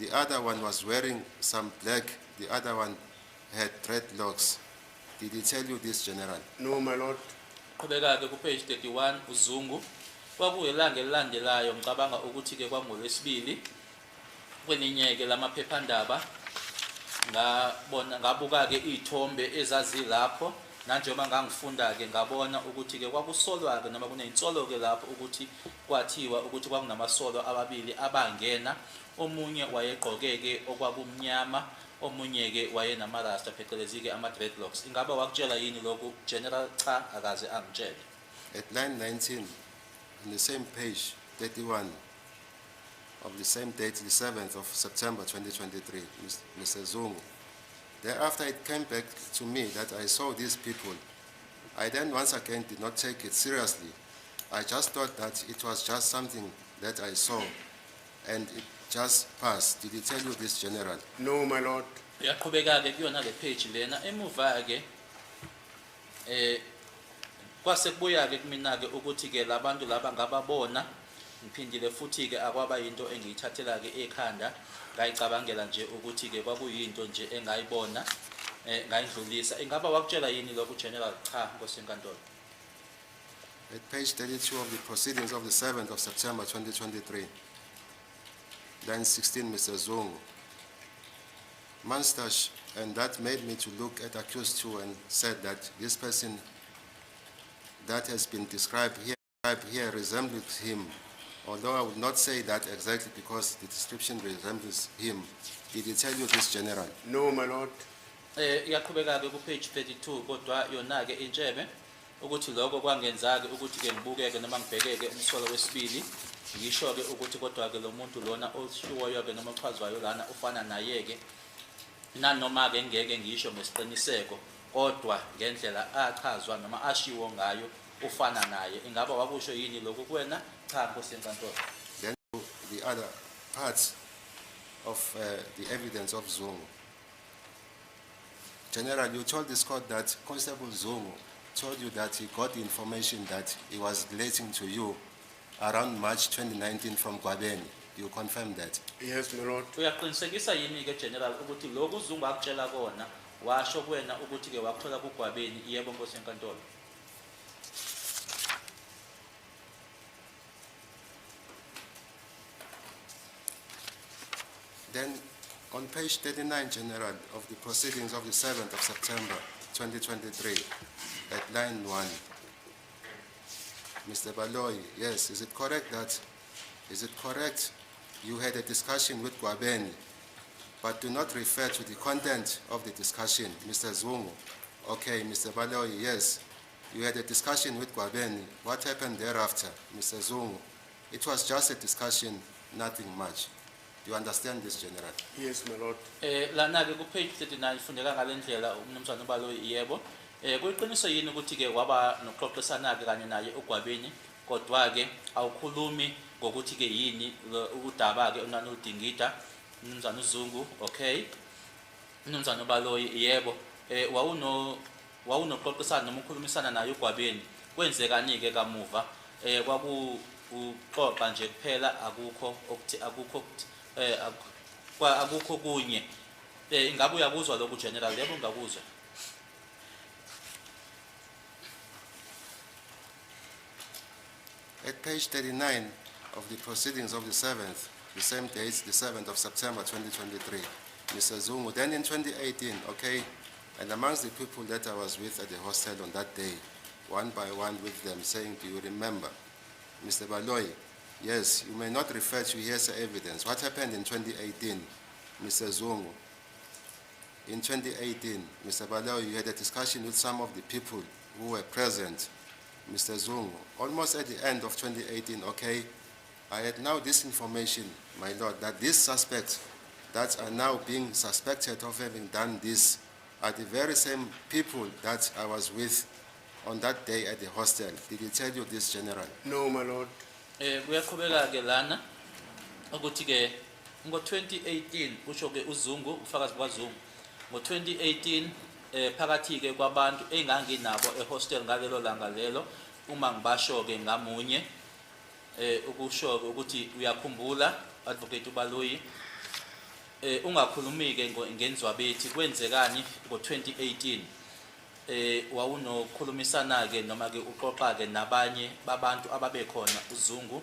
The other one was wearing some black, the other one had dreadlocks. Did he tell you this, General? No, my lord. Qhubeka ke ku page 31, uZungu, kwakuyilanga elilandelayo, ngicabanga ukuthi ke kwangolwesibili, kwelinye ke lamaphephandaba ngabona ngabuka ke izithombe ezazilapho, nanjengoba ngangifunda ke ngabona ukuthi ke kwakusolwa ke noma kunezinsolo ke lapho ukuthi kwathiwa ukuthi kwakunamasolo ababili abangena, omunye wayegqoke ke okwakumnyama, omunye ke wayenamarasta, phecelezi ke ama dreadlocks. Ingabe wakutshela yini lokhu, General? Cha, akaze angitshele. At line 19, on the same page, 31, of the same date, the 7th of September 2023, Mr. Zungu. Thereafter, it came back to me that I saw these people. I then once again did not take it seriously. I just thought that it was just something that I saw, and it just passed. Did he tell you this, General? No, my lord. Uyaqhubeka ke kuyona le page lena, emuva ke kwase kubuya ke kumina ke ukuthi ke labantu laba ngababona, ngiphindile futhi ke akwaba into engiyithathela ke ekhanda, ngayicabangela nje ukuthi ke kwakuyinto nje engayibona, ngayidlulisa. Ingaba wakutshela yini lokhu, General? Cha, nkosi yenkantolo. At page 32 of the proceedings of the 7th of September 2023, line 16, Mr. Zungu. Mustache, and that made me to look at accused two and said that this person that has been described here resembles him, although I would not say that exactly because the description resembles him. Did he tell you this, General? No, my lord. Iyaqhubeka ke ku page 32, kodwa yona ke intshebe ukuthi lokho kwangenza ke ukuthi ke ngibukeke noma ngibhekeke umsolo wesibili, ngisho ke ukuthi kodwa ke lo muntu lona oshiwoyo ke noma ochazwayo lana ufana naye ke, nanoma ke ngeke ngisho ngesiqiniseko, kodwa ngendlela achazwa noma ashiwo ngayo ufana naye. Ingaba wakusho yini lokhu kuwena? Cha, nkosi yenkantolo. Then the other parts of the evidence of Zungu. General, you told this court that Constable Zungu told you that he got the information that he was relating to you around March 2019 from Gwabeni. Do you confirm that? Yes, my lord. Uyaqinisekisa yini ke, General, ukuthi lokhu uZungu akutshela kona washo kuwena ukuthi ke wakuthola kuGwabeni? Yebo, nkosi yenkantolo. Then on page 39, General, of the proceedings of the 7th of September 2023, at line 1, Mr. Baloyi, yes, is it correct you had a discussion with Gwabeni, but do not refer to the content of the discussion, Mr. Zungu? Okay, Mr. Baloyi, yes, you had a discussion with Gwabeni. What happened thereafter, Mr. Zungu? It was just a discussion, nothing much. Do you understand this, General? Yes, my lord. Lana ke ku page 39 fundeka ngalendlela, umnumzana uBaloyi, yebo. Kuyiqiniso yini ukuthi ke waba nokuxoxisana ke kanye naye uGwabeni, kodwa ke awukhulumi ngokuthi ke yini udaba ke onanudingida, umnumzana uZungu? Okay. Umnumzana uBaloyi, yebo. Wawunoxoxisana noma ukukhulumisana naye uGwabeni. Kwenzekani ke kamuva? Kwaku uxoxa nje kuphela, akukho okuthi akukho akukho kunye. Ingabe uyakuzwa lokhu, General? Yebo, ngakuzwa. At page 39 of the proceedings of the 7th, the same date, the 7th of September 2023, Mr. Zungu, then in 2018, okay, and amongst the people that I was with at the hostel on that day, one by one with them saying, "Do you remember?" Mr. Baloyi, Yes, you may not refer to hearsay evidence. What happened in 2018, Mr. Zungu? In 2018, Mr. Baloyi, you had a discussion with some of the people who were present. Mr. Zungu, almost at the end of 2018, okay, I had now this information, my lord, that these suspects that are now being suspected of having done this are the very same people that I was with on that day at the hostel. Did he tell you this, General? No, my lord. Kuyaqhubeka ke lana ukuthi ke ngo-2018, kusho ke uZungu, ufakazi bukaZungu ngo-2018, phakathi ke kwabantu enganginabo ehostel ngalelo langa lelo, uma ngibasho ke ngamunye, ukusho ke ukuthi uyakhumbula, Advocate uBaloyi, ungakhulumi ke ngenzwabethi, kwenzekani ngo-2018, wawunokhulumisana ke noma ke uxoxa ke nabanye babantu ababekhona, uZungu,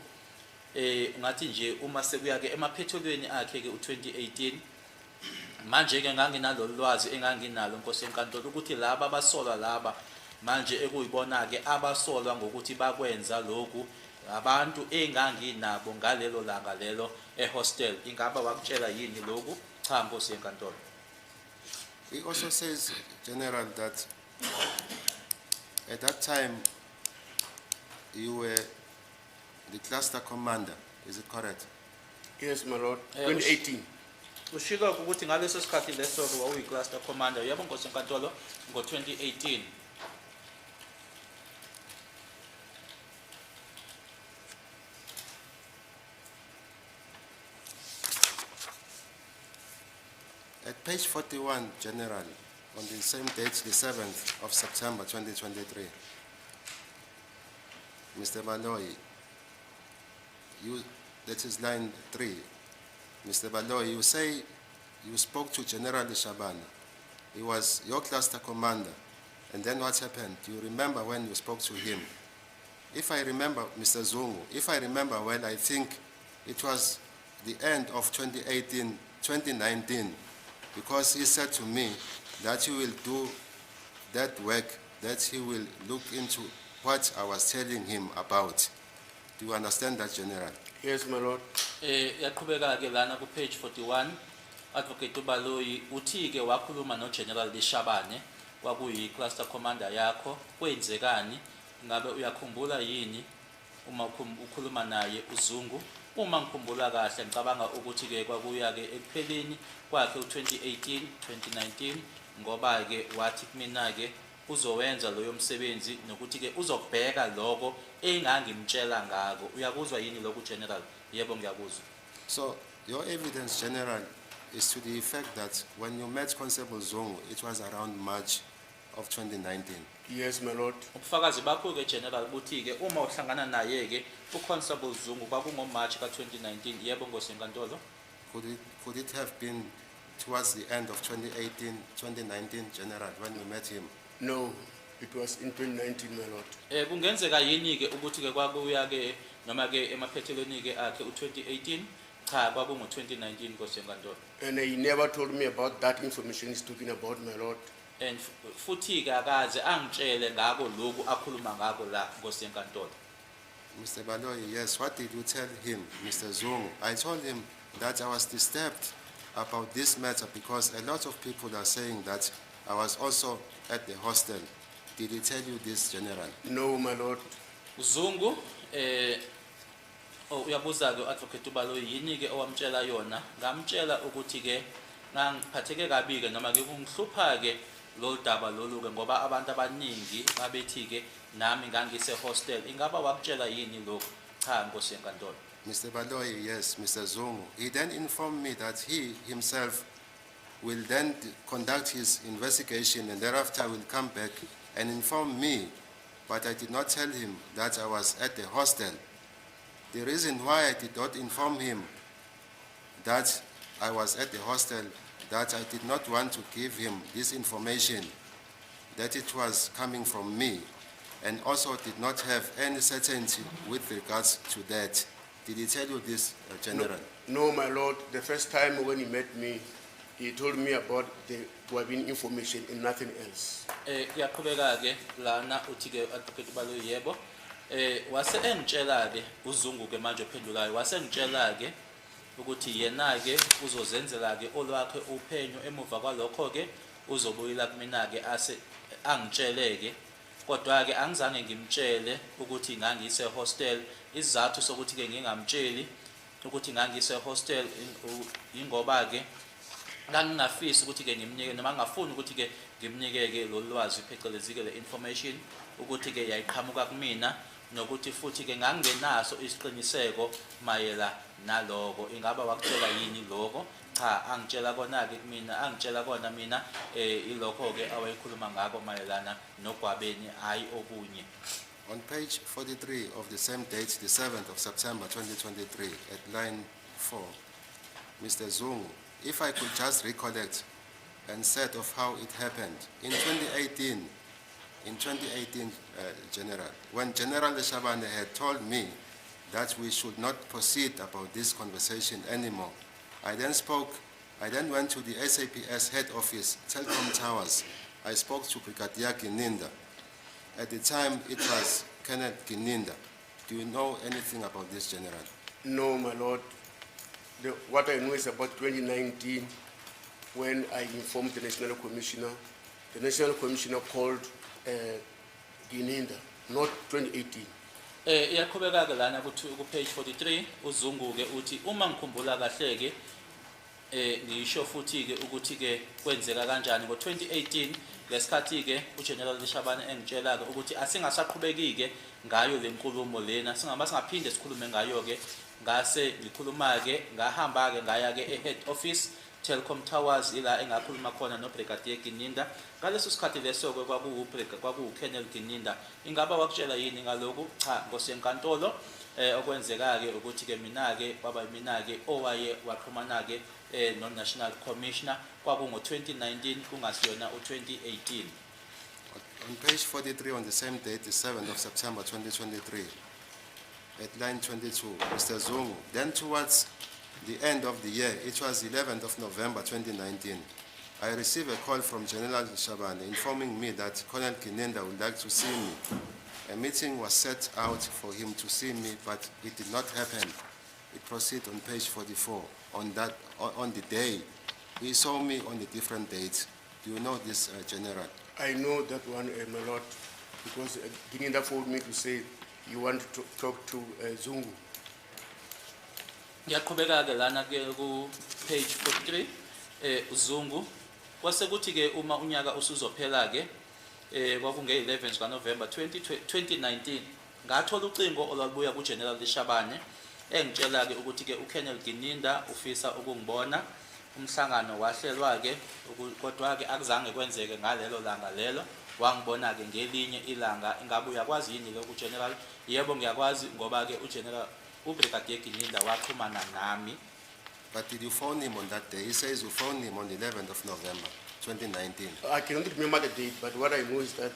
ngathi nje uma sekuya ke emaphethelweni akhe ke u2018, manje ke nganginalolu lwazi enganginalo, nkosi enkantolo, ukuthi laba abasolwa laba manje ekuyibona ke abasolwa ngokuthi bakwenza lokhu, abantu enganginabo ngalelo langa lelo ehostel. Ingaba wakutshela yini lokhu? Cha, nkosi yenkantolo. He also says, General, that at that time you were the cluster commander. Is it correct? Yes, my lord. 2018. Ushilo ukuthi ngaleso sikhathi leso ke wawuyi-cluster commander. Yebo, nkosi enkantolo, ngo-2018. At page 41, General, on the same date, the 7th of September 2023, Mr. Baloyi, you, that is line 3. Mr. Baloyi, you say you spoke to General Shabana. He was your cluster commander. And then what happened? Do you remember when you spoke to him? If I remember, Mr. Zungu, if I remember well, I think it was the end of 2018, 2019, because he said to me that he will do that work, that he will look into what I was telling him about. Do you understand that, General? Yes, my lord. Yaqhubeka ke lana ku page 41, Advocate uBaloyi, uthi ke wakhuluma no General Lishabane, kwakuyi cluster commander yakho. Kwenzekani? Ngabe uyakhumbula yini uma ukhuluma naye uZungu? Uma ngikhumbula kahle, ngicabanga ukuthi ke kwakuya ke ekupheleni kwakhe u2018 2019, ngoba ke wathi kumina ke uzowenza loyo msebenzi nokuthi ke uzobheka lokho engangimtshela ngako. Uyakuzwa yini lokhu, General? Yebo, ngiyakuzwa. So your evidence, General, is to the effect that when you met Constable Zungu, it was around March of 2019. Yes, my lord. Ubufakazi bakho ke, General, buthi ke uma uhlangana naye ke uConstable Zungu kwakungo-March ka-2019. Yebo, nkosi yenkantolo. Could it have been towards the end of 2018, 2019, General, when you met him? No, it was in 2019, my lord. Kungenzeka yini ke ukuthi ke kwakuya ke noma ke emaphethelweni ke akhe u2018? Cha, kwakungo2019, nkosi yenkantolo. And he never told me about that information he's talking about, my lord. And futhi ke akaze angitshele ngako lokhu akhuluma ngako la, nkosi yenkantolo. Mr. Baloyi, yes, what did you tell him, Mr. Zungu? I told him that I was disturbed about this matter because a lot of people are saying that I was also at the hostel. Did he tell you this, General? No, my lord. Zungu, oh, uyabuza ke Advocate uBaloyi, yini ke owamtshela yona? Ngamtshela ukuthi ke ngangiphatheke kabi ke noma ke kungihlupha ke lolu daba lolu ke, ngoba abantu abaningi babethi ke nami ngangise hostel. Ingaba wakutshela yini lokhu? Cha, nkosi yenkantolo. Mr. Baloyi, yes, Mr. Zungu. He then informed me that he himself will then conduct his investigation and thereafter will come back and inform me. But I did not tell him that I was at the hostel. The reason why I did not inform him that I was at the hostel, that I did not want to give him this information, that it was coming from me, and also did not have any certainty with regards to that. Did he tell you this, General? No, my lord. The first time when he met me, he told me about the Gwabin information and nothing else. Kuyaqhubeka ke lana, uthi ke Advocate Baloyi, yebo. Wase engitshela ke uZungu ke manje ophendulayo, wase engitshela ke ukuthi yena ke uzozenzela ke olwakhe uphenyo, emuva kwalokho ke uzobuyela kumina ke ase angitshele ke. Kodwa ke angizange ngimtshele ukuthi ngangise hostel. Isizathu sokuthi ke ngingamtsheli ukuthi ngangise hostel ingoba ke ngangingafisi ukuthi ke ngimnike noma ngingafuni ukuthi ke ngimnike ke lolu lwazi, phecelezi ke le information, ukuthi ke yayiqhamuka kumina, nokuthi futhi ke ngangingenaso isiqiniseko mayela naloko. Ingaba wakutshela yini lokho? Cha, angitshela kona ke kumina, angitshela kona mina ilokho ke awayekhuluma ngako mayelana noGwabeni, hayi okunye. On page 43 of the same date, the 7th of September 2023, at line 4, Mr. Zungu, if I could just recollect and said of how it happened. In 2018, General, when General Shabane had told me that we should not proceed about this conversation anymore, I then went to the SAPS head office, Telkom Towers. I spoke to Brigadier Gininda. At the time, it was Kenneth Gininda. Do you know anything about this, General? No, my lord. What I know is about 2019, when I informed the National Commissioner, the National Commissioner called Gininda, not 2018. Iyaqhubeka ke lana ku page 43, uZungu ke uthi uma ngikhumbula kahle ke, ngisho futhi ke ukuthi ke kwenzeka kanjani ngo2018, lesikhathi ke uGeneral Shabane engitshela ke ukuthi asingasaqhubeki ke ngayo lenkulumo lena, singaba singaphinde sikhulume ngayo ke, ngase ngikhuluma ke, ngahamba ke ngaya ke e-head office, Telkom Towers, ila engakhuluma khona noBrigadier Gininda. Ngaleso sikhathi leso ke kwakuwu Colonel Gininda. Ingaba wakutshela yini ngalokhu? Cha, nkosi yenkantolo. Okwenzeka ke ukuthi ke mina ke kwaba mina ke owaye waxhumana ke no National Commissioner, kwakungo 2019, kungasiyona u2018. On page 43, on the same date, the 7th of September 2023, at line 22, Mr. Zungu, then towards the end of the year, it was 11th of November 2019, I received a call from General Shabane informing me that Colonel Gininda would like to see me. A meeting was set out for him to see me, but it did not happen. It proceeds on page 44. On the day, he saw me on a different date. Do you know this, General? I know that one, my lord, because Gininda phoned me to say you want to talk to Zungu. Ngiyaqhubeka ke lana ke ku page 43, uZungu, kwase kuthi ke uma unyaka usuzophela ke, kwakunge 11 zikaNovember 20 2019, ngathola ucingo olwalubuya kuGeneral Shabane engitshela ke ukuthi ke uColonel Gininda ufisa ukungibona. Umhlangano wahlelwa ke, kodwa ke akuzange kwenzeke ngalelo langa lelo, wangibona ke ngelinye ilanga. Ingabe uyakwazi yini lokhu, General? Yebo, ngiyakwazi, ngoba ke uGeneral uBrigadier Gininda waxhumana nami. But did you phone him on that day? He says you phoned him on the 11th of November, 2019. I cannot remember the date, but what I know is that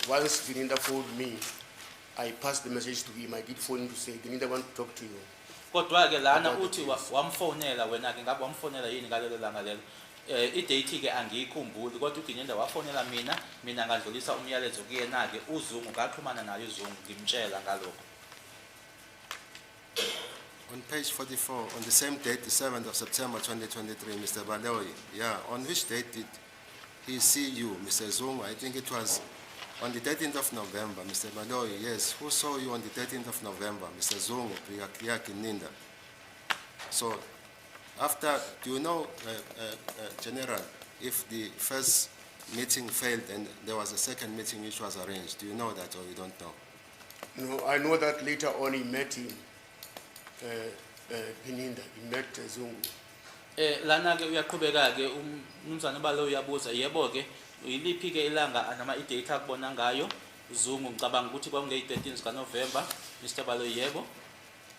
once Gininda phoned me, I passed the message to him. I did phone him to say, Gininda want to talk to you. Kodwa ke lana About the uthi wamfonela wena ke, ngabe wamfonela yini ngalelo langa lelo? I-date ke angiyikhumbuli, kodwa uGininda wafonela mina, mina ngadlulisa umyalezo kuyena ke uZungu, ngaxhumana naye uZungu ngimtshela ngalokho. On page 44, on the same date, the 7th of September 2023, Mr. Baloyi, yeah, on which date did he see you, Mr. Zungu? I think it was on the 13th of November, Mr. Baloyi, yes. Who saw you on the 13th of November, Mr. Zungu, Brigadier Gininda? So, after, do you know, General, if the first meeting failed and there was a second meeting which was arranged, do you know that or you don't know? No, I know that later on he met him, Gininda, he met Zungu. Lana ke uyaqhubeka ke umnumzane Baloyi, uyabuza, yebo ke, yiliphi ke ilanga noma i-date akubona ngayo Zungu? Ngicabanga ukuthi kwakunge 13 zikaNovember. Mr Baloyi, yebo.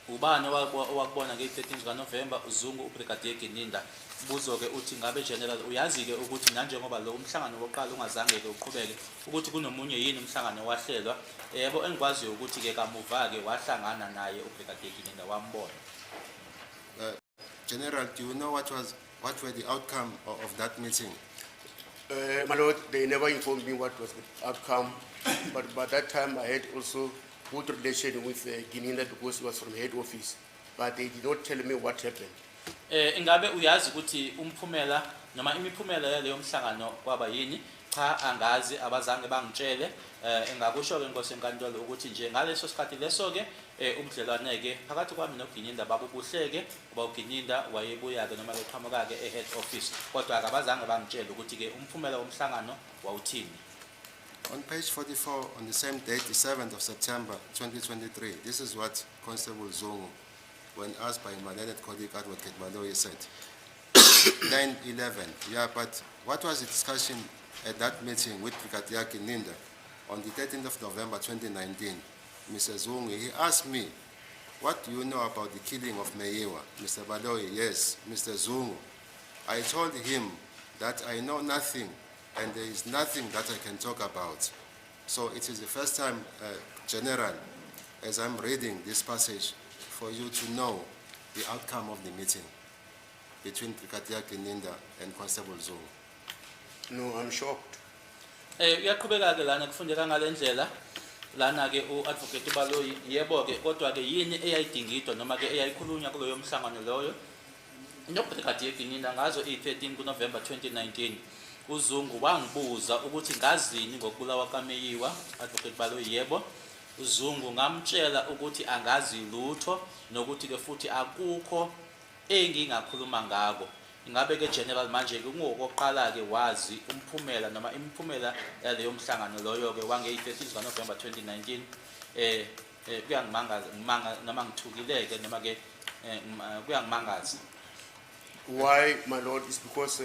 Ubani owakubona nge-13 zikaNovember? uZungu, uBrigadier Gininda. Buzo ke uthi ngabe, General, uyazi ke ukuthi nanjengoba lo umhlangano wokuqala ungazange ke uqhubeke, ukuthi kunomunye yini umhlangano wahlelwa? Yebo, engikwaziyo ukuthi ke kamuva ke wahlangana naye uBrigadier Gininda, wambona. General, do you know what were the outcome of that meeting? My lord, they never informed me what was the outcome, but by that time I had also good relation with Gininda because he was from head office, but they did not tell me what happened. Ingabe uyazi ukuthi umphumela noma imiphumela yaleyo mhlangano kwaba yini? Cha, angazi, abazange bangitshele. Engakusho ke, Nkosi enkantolo, ukuthi nje ngaleso sikhathi leso ke ubudlelwane ke phakathi kwami noGininda babubuhle ke, ngoba uGininda wayebuya ke noma beqhamuka ke e-head office, kodwa akabazange bangitshele ukuthi ke umphumela womhlangano wawuthini. On page 44, on the same date, the 7th of September 2023, this is what Constable Zungu, when asked by my learned colleague Advocate Baloyi, said. 9:11, yeah, but what was the discussion at that meeting with Brigadier Gininda on the 13th of November 2019? Mr. Zungu, he asked me, "What do you know about the killing of Meyiwa?" Mr. Baloyi, yes. Mr. Zungu, I told him that I know nothing and there is nothing that I can talk about. So it is the first time, General, as I'm reading this passage, for you to know the outcome of the meeting between Brigadier Gininda and Constable Zungu. No, I'm shocked. Uyaqhubeka ke lana kufundeka ngalendlela lana ke uadvocate Baloyi, yebo ke, kodwa ke yini eyayidingidwa noma ke eyayikhulunywa kuloyo mhlangano loyo noBrigadier Gininda ngazo i-13 kuNovember 2019? UZungu wangibuza ukuthi ngazini ngokubulawa kaMeyiwa. Advocate Baloyi, yebo. uZungu, ngamtshela ukuthi angazi lutho nokuthi ke futhi akukho engingakhuluma ngako. Ingabe ke, General, manje ke kungokokuqala ke wazi umphumela noma imiphumela yaleyo mhlangano loyo ke wange-13 zikaNovember 2019? Kuyangimangaza ngimanga noma ngithukileke noma ke kuyangimangaza. Why, my lord, is because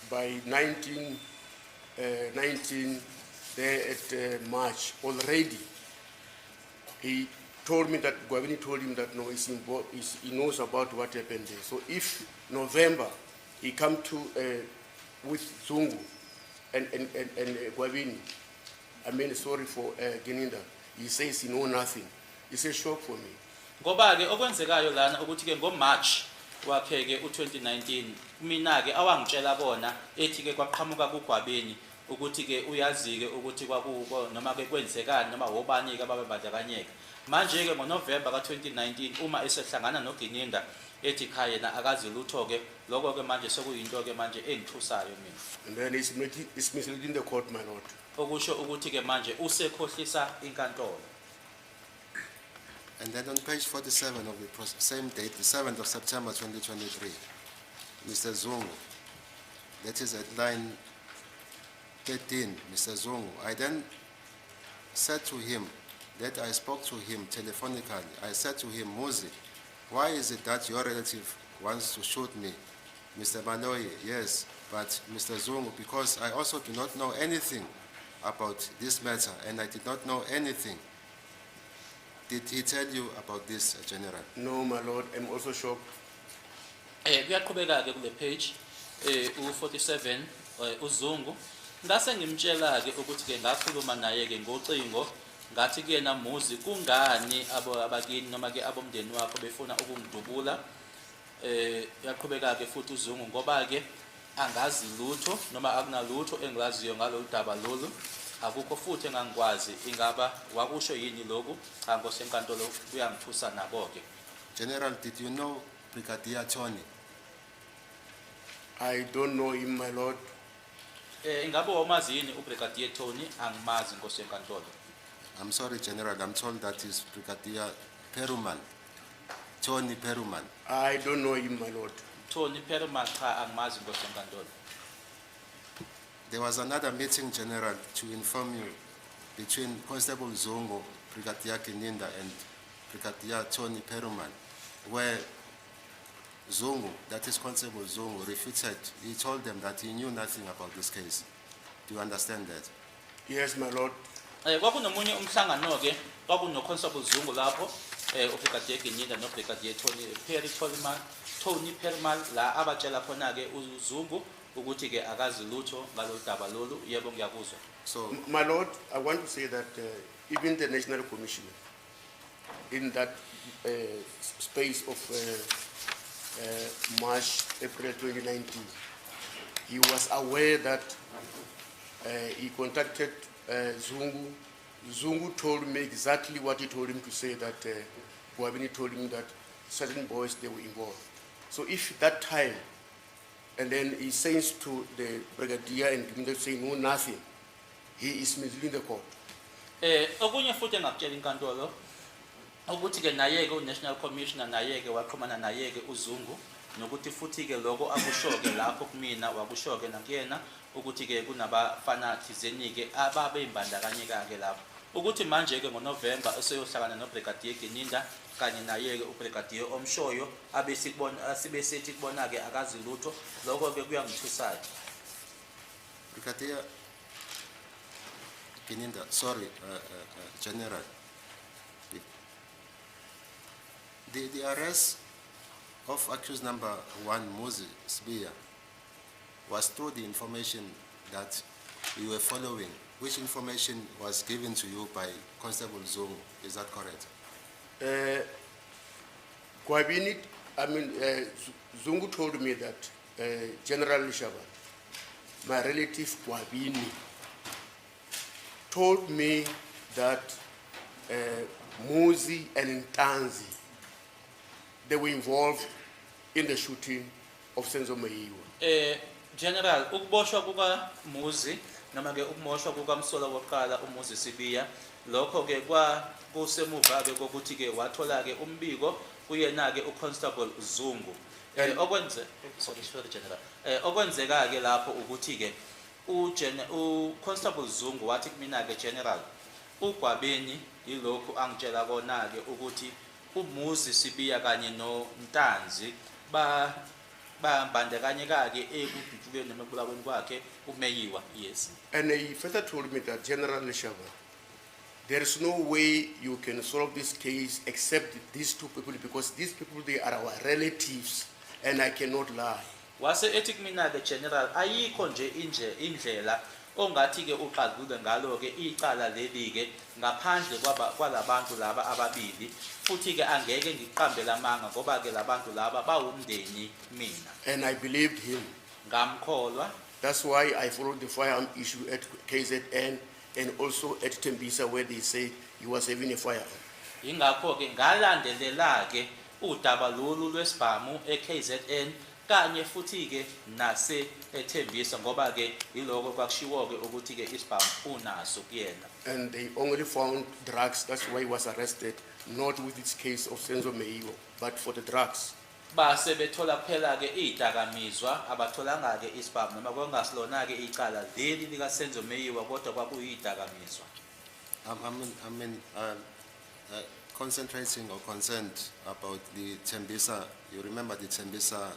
by 19, there at March already, he told me that Gwabini told him that no, he's involved, he knows about what happened there. So if November he come to with Zungu and Gwabini, I mean, sorry for Gininda, he says he know nothing. It's a shock for me. Ngoba ke okwenzekayo lana ukuthi ke ngoMarch wakhe ke u2019 mina ke awangitshela kona ethi ke kwaqhamuka kuGwabeni ukuthi ke uyazi ke ukuthi kwakuko noma ke kwenzekani noma wobani ke ababebandakanyeka. Manje ke ngoNovember ka2019 uma esehlangana noGininda ethi cha, yena akazi lutho ke, lokho ke manje sekuyinto ke manje engithusayo mina. And then he's misleading the court, my lord. Okusho ukuthi ke manje usekhohlisa inkantolo. And then on page 47 of the same date, the 7th of September 2023, Mr. Zungu, that is at line 13, Mr. Zungu, I then said to him that I spoke to him telephonically. I said to him, "Muzi, why is it that your relative wants to shoot me?" Mr. Baloyi, yes, but Mr. Zungu, because I also do not know anything about this matter and I did not know anything. Did he tell you about this, General? No, my lord, I'm also shocked. Kuyaqhubeka ke kule page u47, uZungu, ngase ngimtshela ke ukuthi ke ngakhuluma naye ke ngocingo, ngathi kuyena, "Muzi, kungani abo abakini noma ke abomndeni wakho befuna ukungidubula?" Yaqhubeka ke futhi uZungu, ngoba ke angazi lutho noma akunalutho engilaziyo ngalolu daba lolu, akukho futhi engangikwazi. Ingaba wakusho yini lokhu? Cha, Nkosi enkantolo, kuyangithusa nabo ke. General, did you know Brigadier Tony? I don't know him, my lord. Ingabe wamazi yini uBrigadier Tony? Angimazi, Nkosi yenkantolo. I'm sorry, General, I'm told that is Brigadier Perumal, Tony Perumal. I don't know him, my lord. Tony Perumal, cha, angimazi, Nkosi yenkantolo. There was another meeting, General, to inform you, between Constable Zungu, Brigadier Gininda, and Brigadier Tony Perumal, where Zungu, that is Constable Zungu, refuted, he told them that he knew nothing about this case. Do you understand that? Yes, my lord. Kwakunomunye umhlangano ke, kwakuno Constable Zungu lapho, uBrigadier Gininda noBrigadier Tony Perry Tolman Tony Perumal, la abatshela khona ke uZungu ukuthi ke akazi lutho ngalolu daba lolu. Yebo, ngiyakuzwa. So, My lord, I want to say that even the National Commission, in that space of March, April 2019, he was aware that he contacted Zungu. Zungu told me exactly what he told him to say, that Gwabini told him that certain boys, they were involved. So if that time, and then he says to the brigadier and Gininda saying, no, nothing, he is misleading the court. Okunye futhi engakutshela inkantolo ukuthi ke naye ke uNational Commissioner naye ke waxhumana naye ke uZungu nokuthi futhi ke lokho akusho ke lapho kumina wakusho ke nakuyena ukuthi ke kunabafana thizeni ke ababeyimbandakanyeka ke lapho ukuthi manje ke ngoNovember eseyohlangana noBrigadier Gininda kanye naye ke uBrigadier Omshoyo abesikubona sibe sethi kubona ke akazi lutho lokho ke kuyangithusayo. Brigadier Gininda, sorry, General. The arrest of accused number one, Muzi Sibiya, was through the information that you were following, which information was given to you by Constable Zungu. Is that correct? Gwabini, I mean, Zungu told me that General Shaban, my relative Gwabini, told me that Muzi and Ntanzi, they were involved in the shooting of Senzo Meyiwa. General, ukuboshwa kuka Muzi noma ke ukumoshwa kukamsolwa wokuqala uMuzi Sibiya lokho ke kwa kusemuva ke kokuthi ke wathola ke umbiko kuyena ke uConstable Zungu. Okwenze, sorry, sorry General. Okwenzeka ke lapho ukuthi ke uConstable Zungu wathi kumina ke, General, uGwabeni yilokhu angitshela kona ke ukuthi uMuzi Sibiya kanye noNtanzi ba bambandakanyeka ke ekudutshulweni noma ekubulaweni kwakhe uMeyiwa, yes. And he further told me that, General Leshaba, there is no way you can solve this case except these two people, because these people, they are our relatives, and I cannot lie. Wase ethi kumina ke, General, ayikho nje inje indlela ongathi ke uxazulule ngalo ke icala leli ke ngaphandle kwaba kwalabantu laba ababili futhi ke angeke ngiqambe lamanga ngoba ke labantu laba bawumndeni mina. And I believed him. Ngamkholwa. That's why I followed the firearm issue at KZN and also at Tembisa, where they say he was having a firearm. Ingakho ke ngalandelela ke udaba lolu lwesibhamu eKZN kanye futhi ke nase eThembisa ngoba ke yiloko kwakushiwo ke ukuthi ke isibhamu unaso kuyena. And they only found drugs. That's why he was arrested, not with this case of Senzo Meyiwa, but for the drugs. Base bethola kuphela ke izidakamizwa abatholanga ke isibhamu noma kwakungasilona ke icala leli likaSenzo Meyiwa kodwa kwakuyidakamizwa. I'm concentrating or concerned about the Tembisa, you remember the Tembisa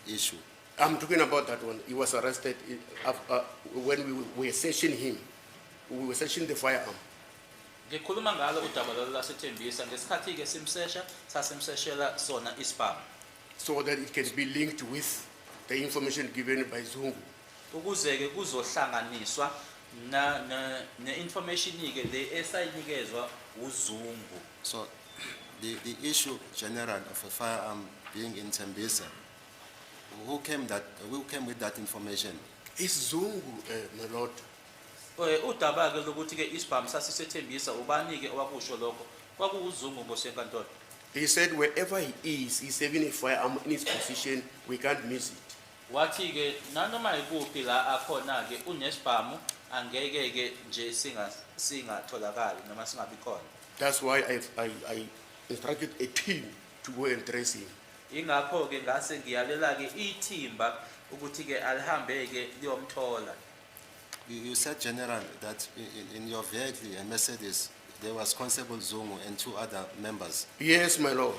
issue? I'm talking about that one. He was arrested when we were searching him. We were searching the firearm. Ngikhuluma ngalo udaba lolu laseThembisa ngesikhathi ke simsesha sasimseshela sona isibhamu. So that it can be linked with the information given by Zungu. Ukuze ke kuzohlanganiswa na ne-information ke le esayinikezwa uZungu. So the issue, General, of a firearm being in Tembisa, who came with that information? It's Zungu, my lord. Udaba ke lokuthi ke isibhamu sasisethembisa ubani ke owakusho lokho kwakuwuZungu ngosenkantolo. He said wherever he is, he's having a firearm in his position. We can't miss it. Wathi ke nanoma ikuphi la akhona ke unesibhamu angeke ke nje singatholakali noma singabi khona. That's why I instructed a team to go and trace him. Ingakho ke ngase ngiyalela ke ithimba ukuthi ke alihambe ke liyomthola. You said, General, that in your vehicle, a Mercedes, there was Constable Zungu and two other members. Yes, my lord.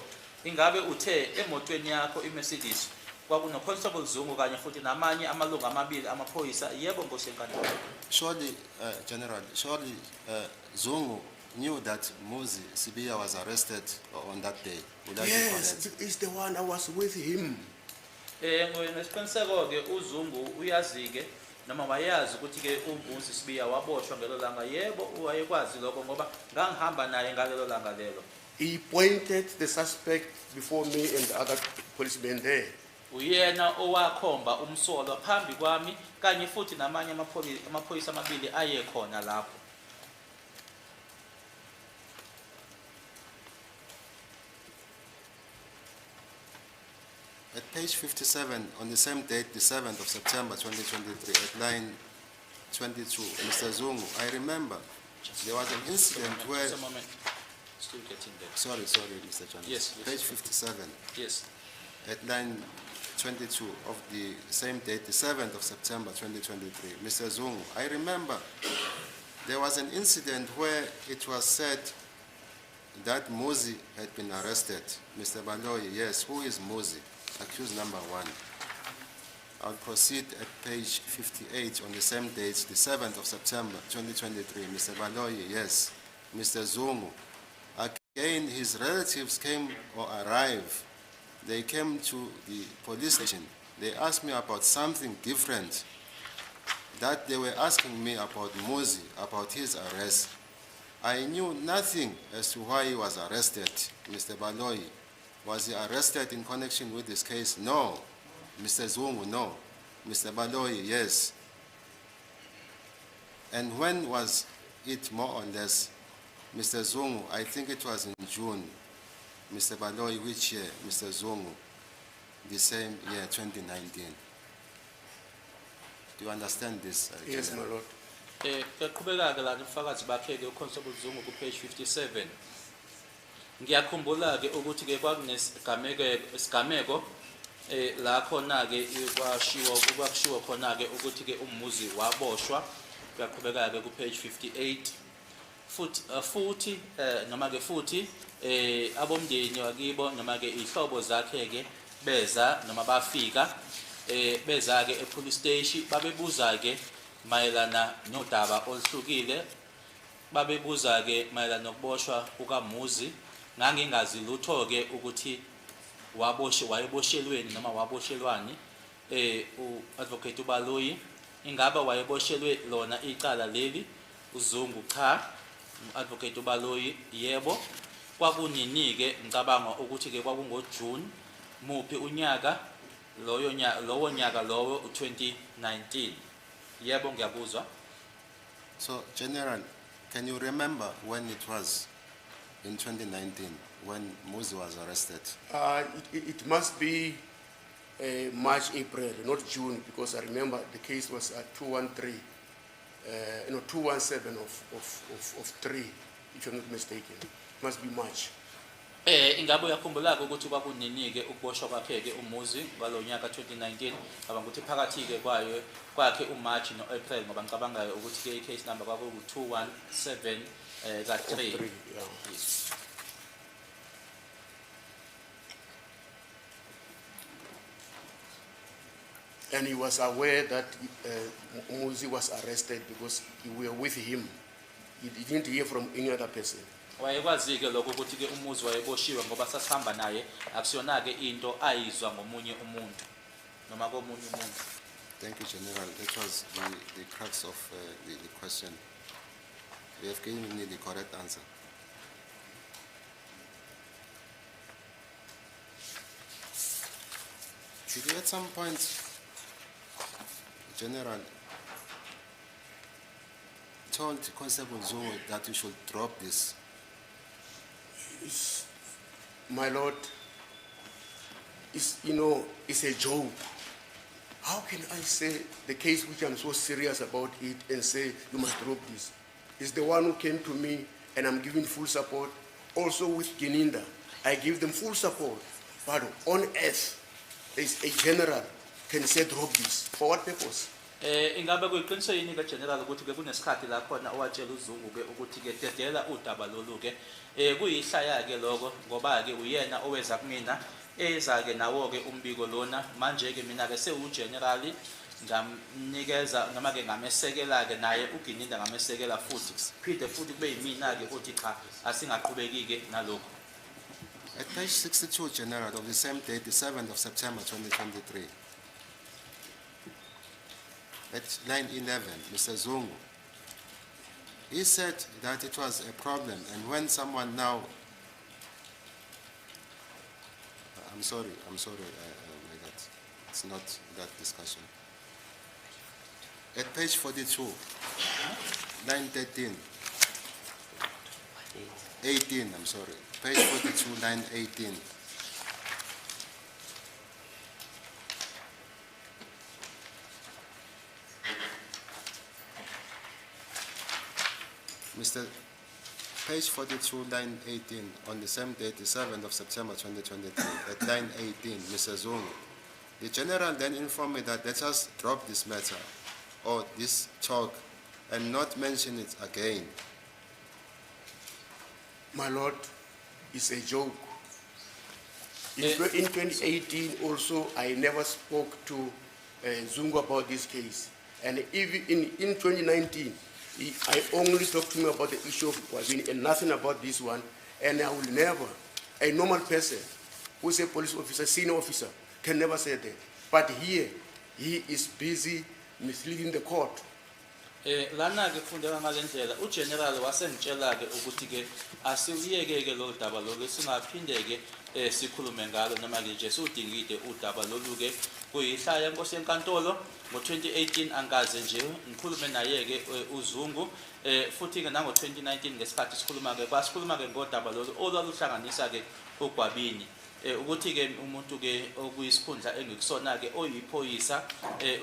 Ingabe uthe emotweni yakho iMercedes kwakuno Constable Zungu kanye futhi namanye amalungu amabili amaphoyisa? Yebo nkosenkantolo. Surely, General, surely Zungu knew that Muzi Sibiya was arrested on that day. Would I be Yes, correct? it's the one I was with him. Ngesiqiniseko ke uZungu uyazi ke noma wayazi ukuthi ke uMuzi Sibiya waboshwa ngelo langa. Yebo, wayekwazi lokho ngoba ngangihamba naye ngalelo langa lelo. He pointed the suspect before me and the other policemen there. Uyena owakhomba umsolwa phambi kwami kanye futhi namanye amaphoyisa amabili ayekhona lapho. page 57, on the same date, the 7th of September 2023, at line 22, Mr. Zungu, I remember there was an incident where, Just a moment. Still getting there. sorry, sorry, Mr. Jonas. Yes. Page 57, Yes. at line 22 of the same date, the 7th of September 2023, Mr. Zungu, I remember there was an incident where it was said that Muzi had been arrested. Mr. Baloyi, yes, who is Muzi? Accused number one. I'll proceed at page 58 on the same date, the 7th of September 2023. Mr. Baloyi, yes. Mr. Zungu, again, his relatives came or arrived. They came to the police station. They asked me about something different. That they were asking me about Muzi, about his arrest. I knew nothing as to why he was arrested, Mr. Baloyi. Was he arrested in connection with this case? No. Mr. Zungu, no. Mr. Baloyi, yes. And when was it more or less? Mr. Zungu, I think it was in June. Mr. Baloyi, which year? Mr. Zungu, the same year, 2019. Do you understand this? Yes, General? my lord. Kuyaqhubeka ke lana ubufakazi bakhe ke uConstable Zungu ku page 57. Ngiyakhumbula ke ukuthi ke kwakunesigameko isigameko la khona ke kwashiwo kwakushiwo khona ke ukuthi ke uMuzi waboshwa. Kuyaqhubeka ke ku page 58. Futhi noma ke futhi abomndeni wakibo noma ke ihlobo zakhe ke beza noma bafika beza ke epolice station, babebuza ke mayelana nodaba oluhlukile, babebuza ke mayelana nokuboshwa kukaMuzi. Ngangingazi lutho ke ukuthi waboshwe wayeboshelweni noma waboshelwani. U-advocate uBaloyi, ingaba wayeboshelwe lona icala leli? UZungu, cha. Advocate uBaloyi, yebo. Kwakunini ke? Ngicabanga ukuthi ke kwakungoJune. Muphi unyaka loyo nyaka? Lowo nyaka lowo u2019. Yebo, ngiyakuzwa. So, General, can you remember when it was in 2019 when Muzi was arrested? It must be March, April, not June, because I remember the case was at 213, no, 217 of 3, if I'm not mistaken. It must be March. Ingabe uyakhumbula ukuthi kwakunini ke ukuboshwa kwakhe ke uMuzi ngalonyaka 2019? Ngicabanga ukuthi phakathi ke kwayo kwakhe uMarch noApril, ngoba ngicabanga ukuthi ke icase number kwaku 217 ka Of 3. 3, yeah. Yes. And he was aware that Muzi was arrested because we were with him. He didn't hear from any other person. Wayekwazi ke lokho ukuthi ke uMuzi wayeboshiwe ngoba sasihamba naye, akusiyona ke into ayizwa ngomunye umuntu noma komunye umuntu. Thank you, General. That was the crux of the question. You have given me the correct answer. Did you at some point, General, told Constable Zungu that you should drop this? It's, my lord, it's a joke. How can I say the case which I'm so serious about it and say you must drop this? It's the one who came to me and I'm giving full support. Also with Gininda, I give them full support. But on earth, there's a general can say drop this. For what purpose? Ingabe kuyiqiniso yini ke, General, ukuthi ke kunesikhathi la khona owatshela uZungu ke ukuthi ke dedela udaba lolu ke? Kuyihlaya ke lokho ngoba ke uyena oweza kumina eza ke nawo ke umbiko lona. Manje ke mina ke sewu general, ngamnikeza noma ke ngamesekela ke naye uGininda, ngamesekela futhi phinde futhi kube yimina ke othi cha, asingaqhubeki ke nalokho? At page 62, General, of the same date, the 7th of September 2023, at line 11, Mr. Zungu, he said that it was a problem, and when someone now, I'm sorry, my God, it's not that discussion. At page 42, line 13, 18, I'm sorry, page 42, line 18. Mr. Page 42, line 18, on the same date, the 7th of September 2023, at line 18, Mr. Zungu. The general then informed me that let us drop this matter or this talk and not mention it again. My lord, it's a joke. Eh. In 2018 also, I never spoke to Zungu about this case. And even in 2019, I only talked to him about the issue of Kwabini and nothing about this one. And I will never, a normal person who is a police officer, senior officer, can never say that. But here, he is busy misleading the court. Lana ke kufundeka ngalendlela uGeneral wasengitshela ke ukuthi ke asiyeke ke lo daba lolu singaphinde ke sikhulume ngalo noma ke nje siwudingide udaba lolu ke kuyihlaya inkosi yenkantolo ngo2018 angikaze nje ngikhulume naye ke uZungu futhi ke nango 2019 ngesikhathi sikhuluma ke kwasikhuluma ke ngodaba lolu olwaluhlanganisa ke uGwabini ukuthi ke umuntu ke okuyisikhundla engikusona ke oyiphoyisa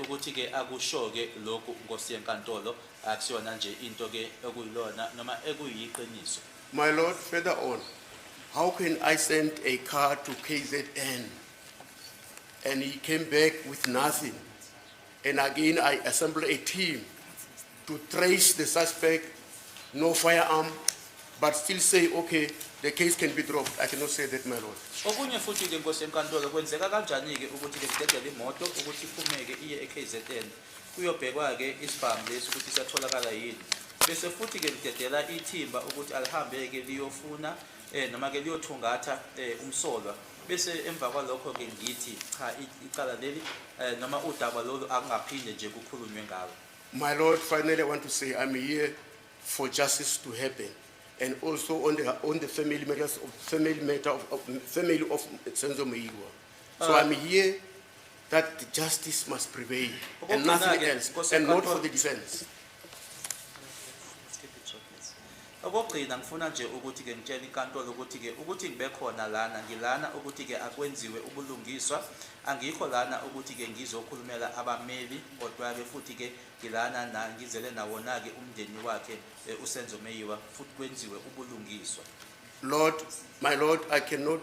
ukuthi ke akusho ke lokhu nkosi yenkantolo akusiyona nje into ke ekuyilona noma ekuyiqiniso. My lord, further on, how can I send a car to KZN and he came back with nothing? And again, I assembled a team to trace the suspect, no firearm, but still say, okay, the case can be dropped. I cannot say that, my lord. Okunye futhi ke nkosi yenkantolo kwenzeka kanjani ke ukuthi ke kudedele imoto ukuthi iphume ke iye eKZN kuyobhekwa ke isibhamu lesi ukuthi siyatholakala yini bese futhi ke lidedela ithimba ukuthi alihambe ke liyofuna noma ke liyothungatha umsolwa bese emva kwalokho ke ngithi cha icala leli noma udaba lolu akungaphinde nje kukhulunywe ngalo. My lord, finally, I want to say I'm here for justice to happen and also on the family matters of, family matter of family of Senzo Meyiwa. So I'm here that the justice must prevail and nothing Okokugcina-ke, else, Nkosi and not for yenkantolo- the defense. Okokugcina ngifuna nje ukuthi ke ngitshele inkantolo ukuthi ke ukuthi ngibe khona lana ngilana ukuthi ke akwenziwe ubulungiswa angikho lana ukuthi ke ngizokhulumela abameli kodwa ke futhi ke ngilana na ngizele nawona ke umndeni wakhe uSenzo Meyiwa futhi kwenziwe ubulungiswa. Lord, my Lord, I cannot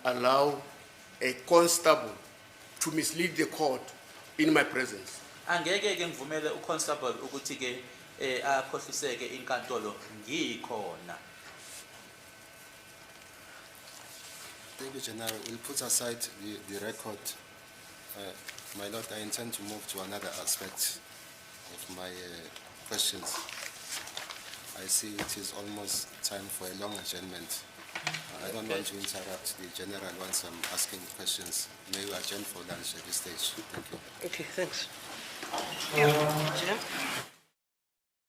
allow a constable to mislead the court in my presence. Angeke ke ngivumele uconstable ukuthi ke akhohliseke inkantolo ngikhona. Thank you, General. We'll put aside the record. My lord, I intend to move to another aspect of my questions. I see it is almost time for a long adjournment. I don't want to interrupt the general once I'm asking questions. May we adjourn for lunch at this stage? Thank you. Okay, thanks. Yeah.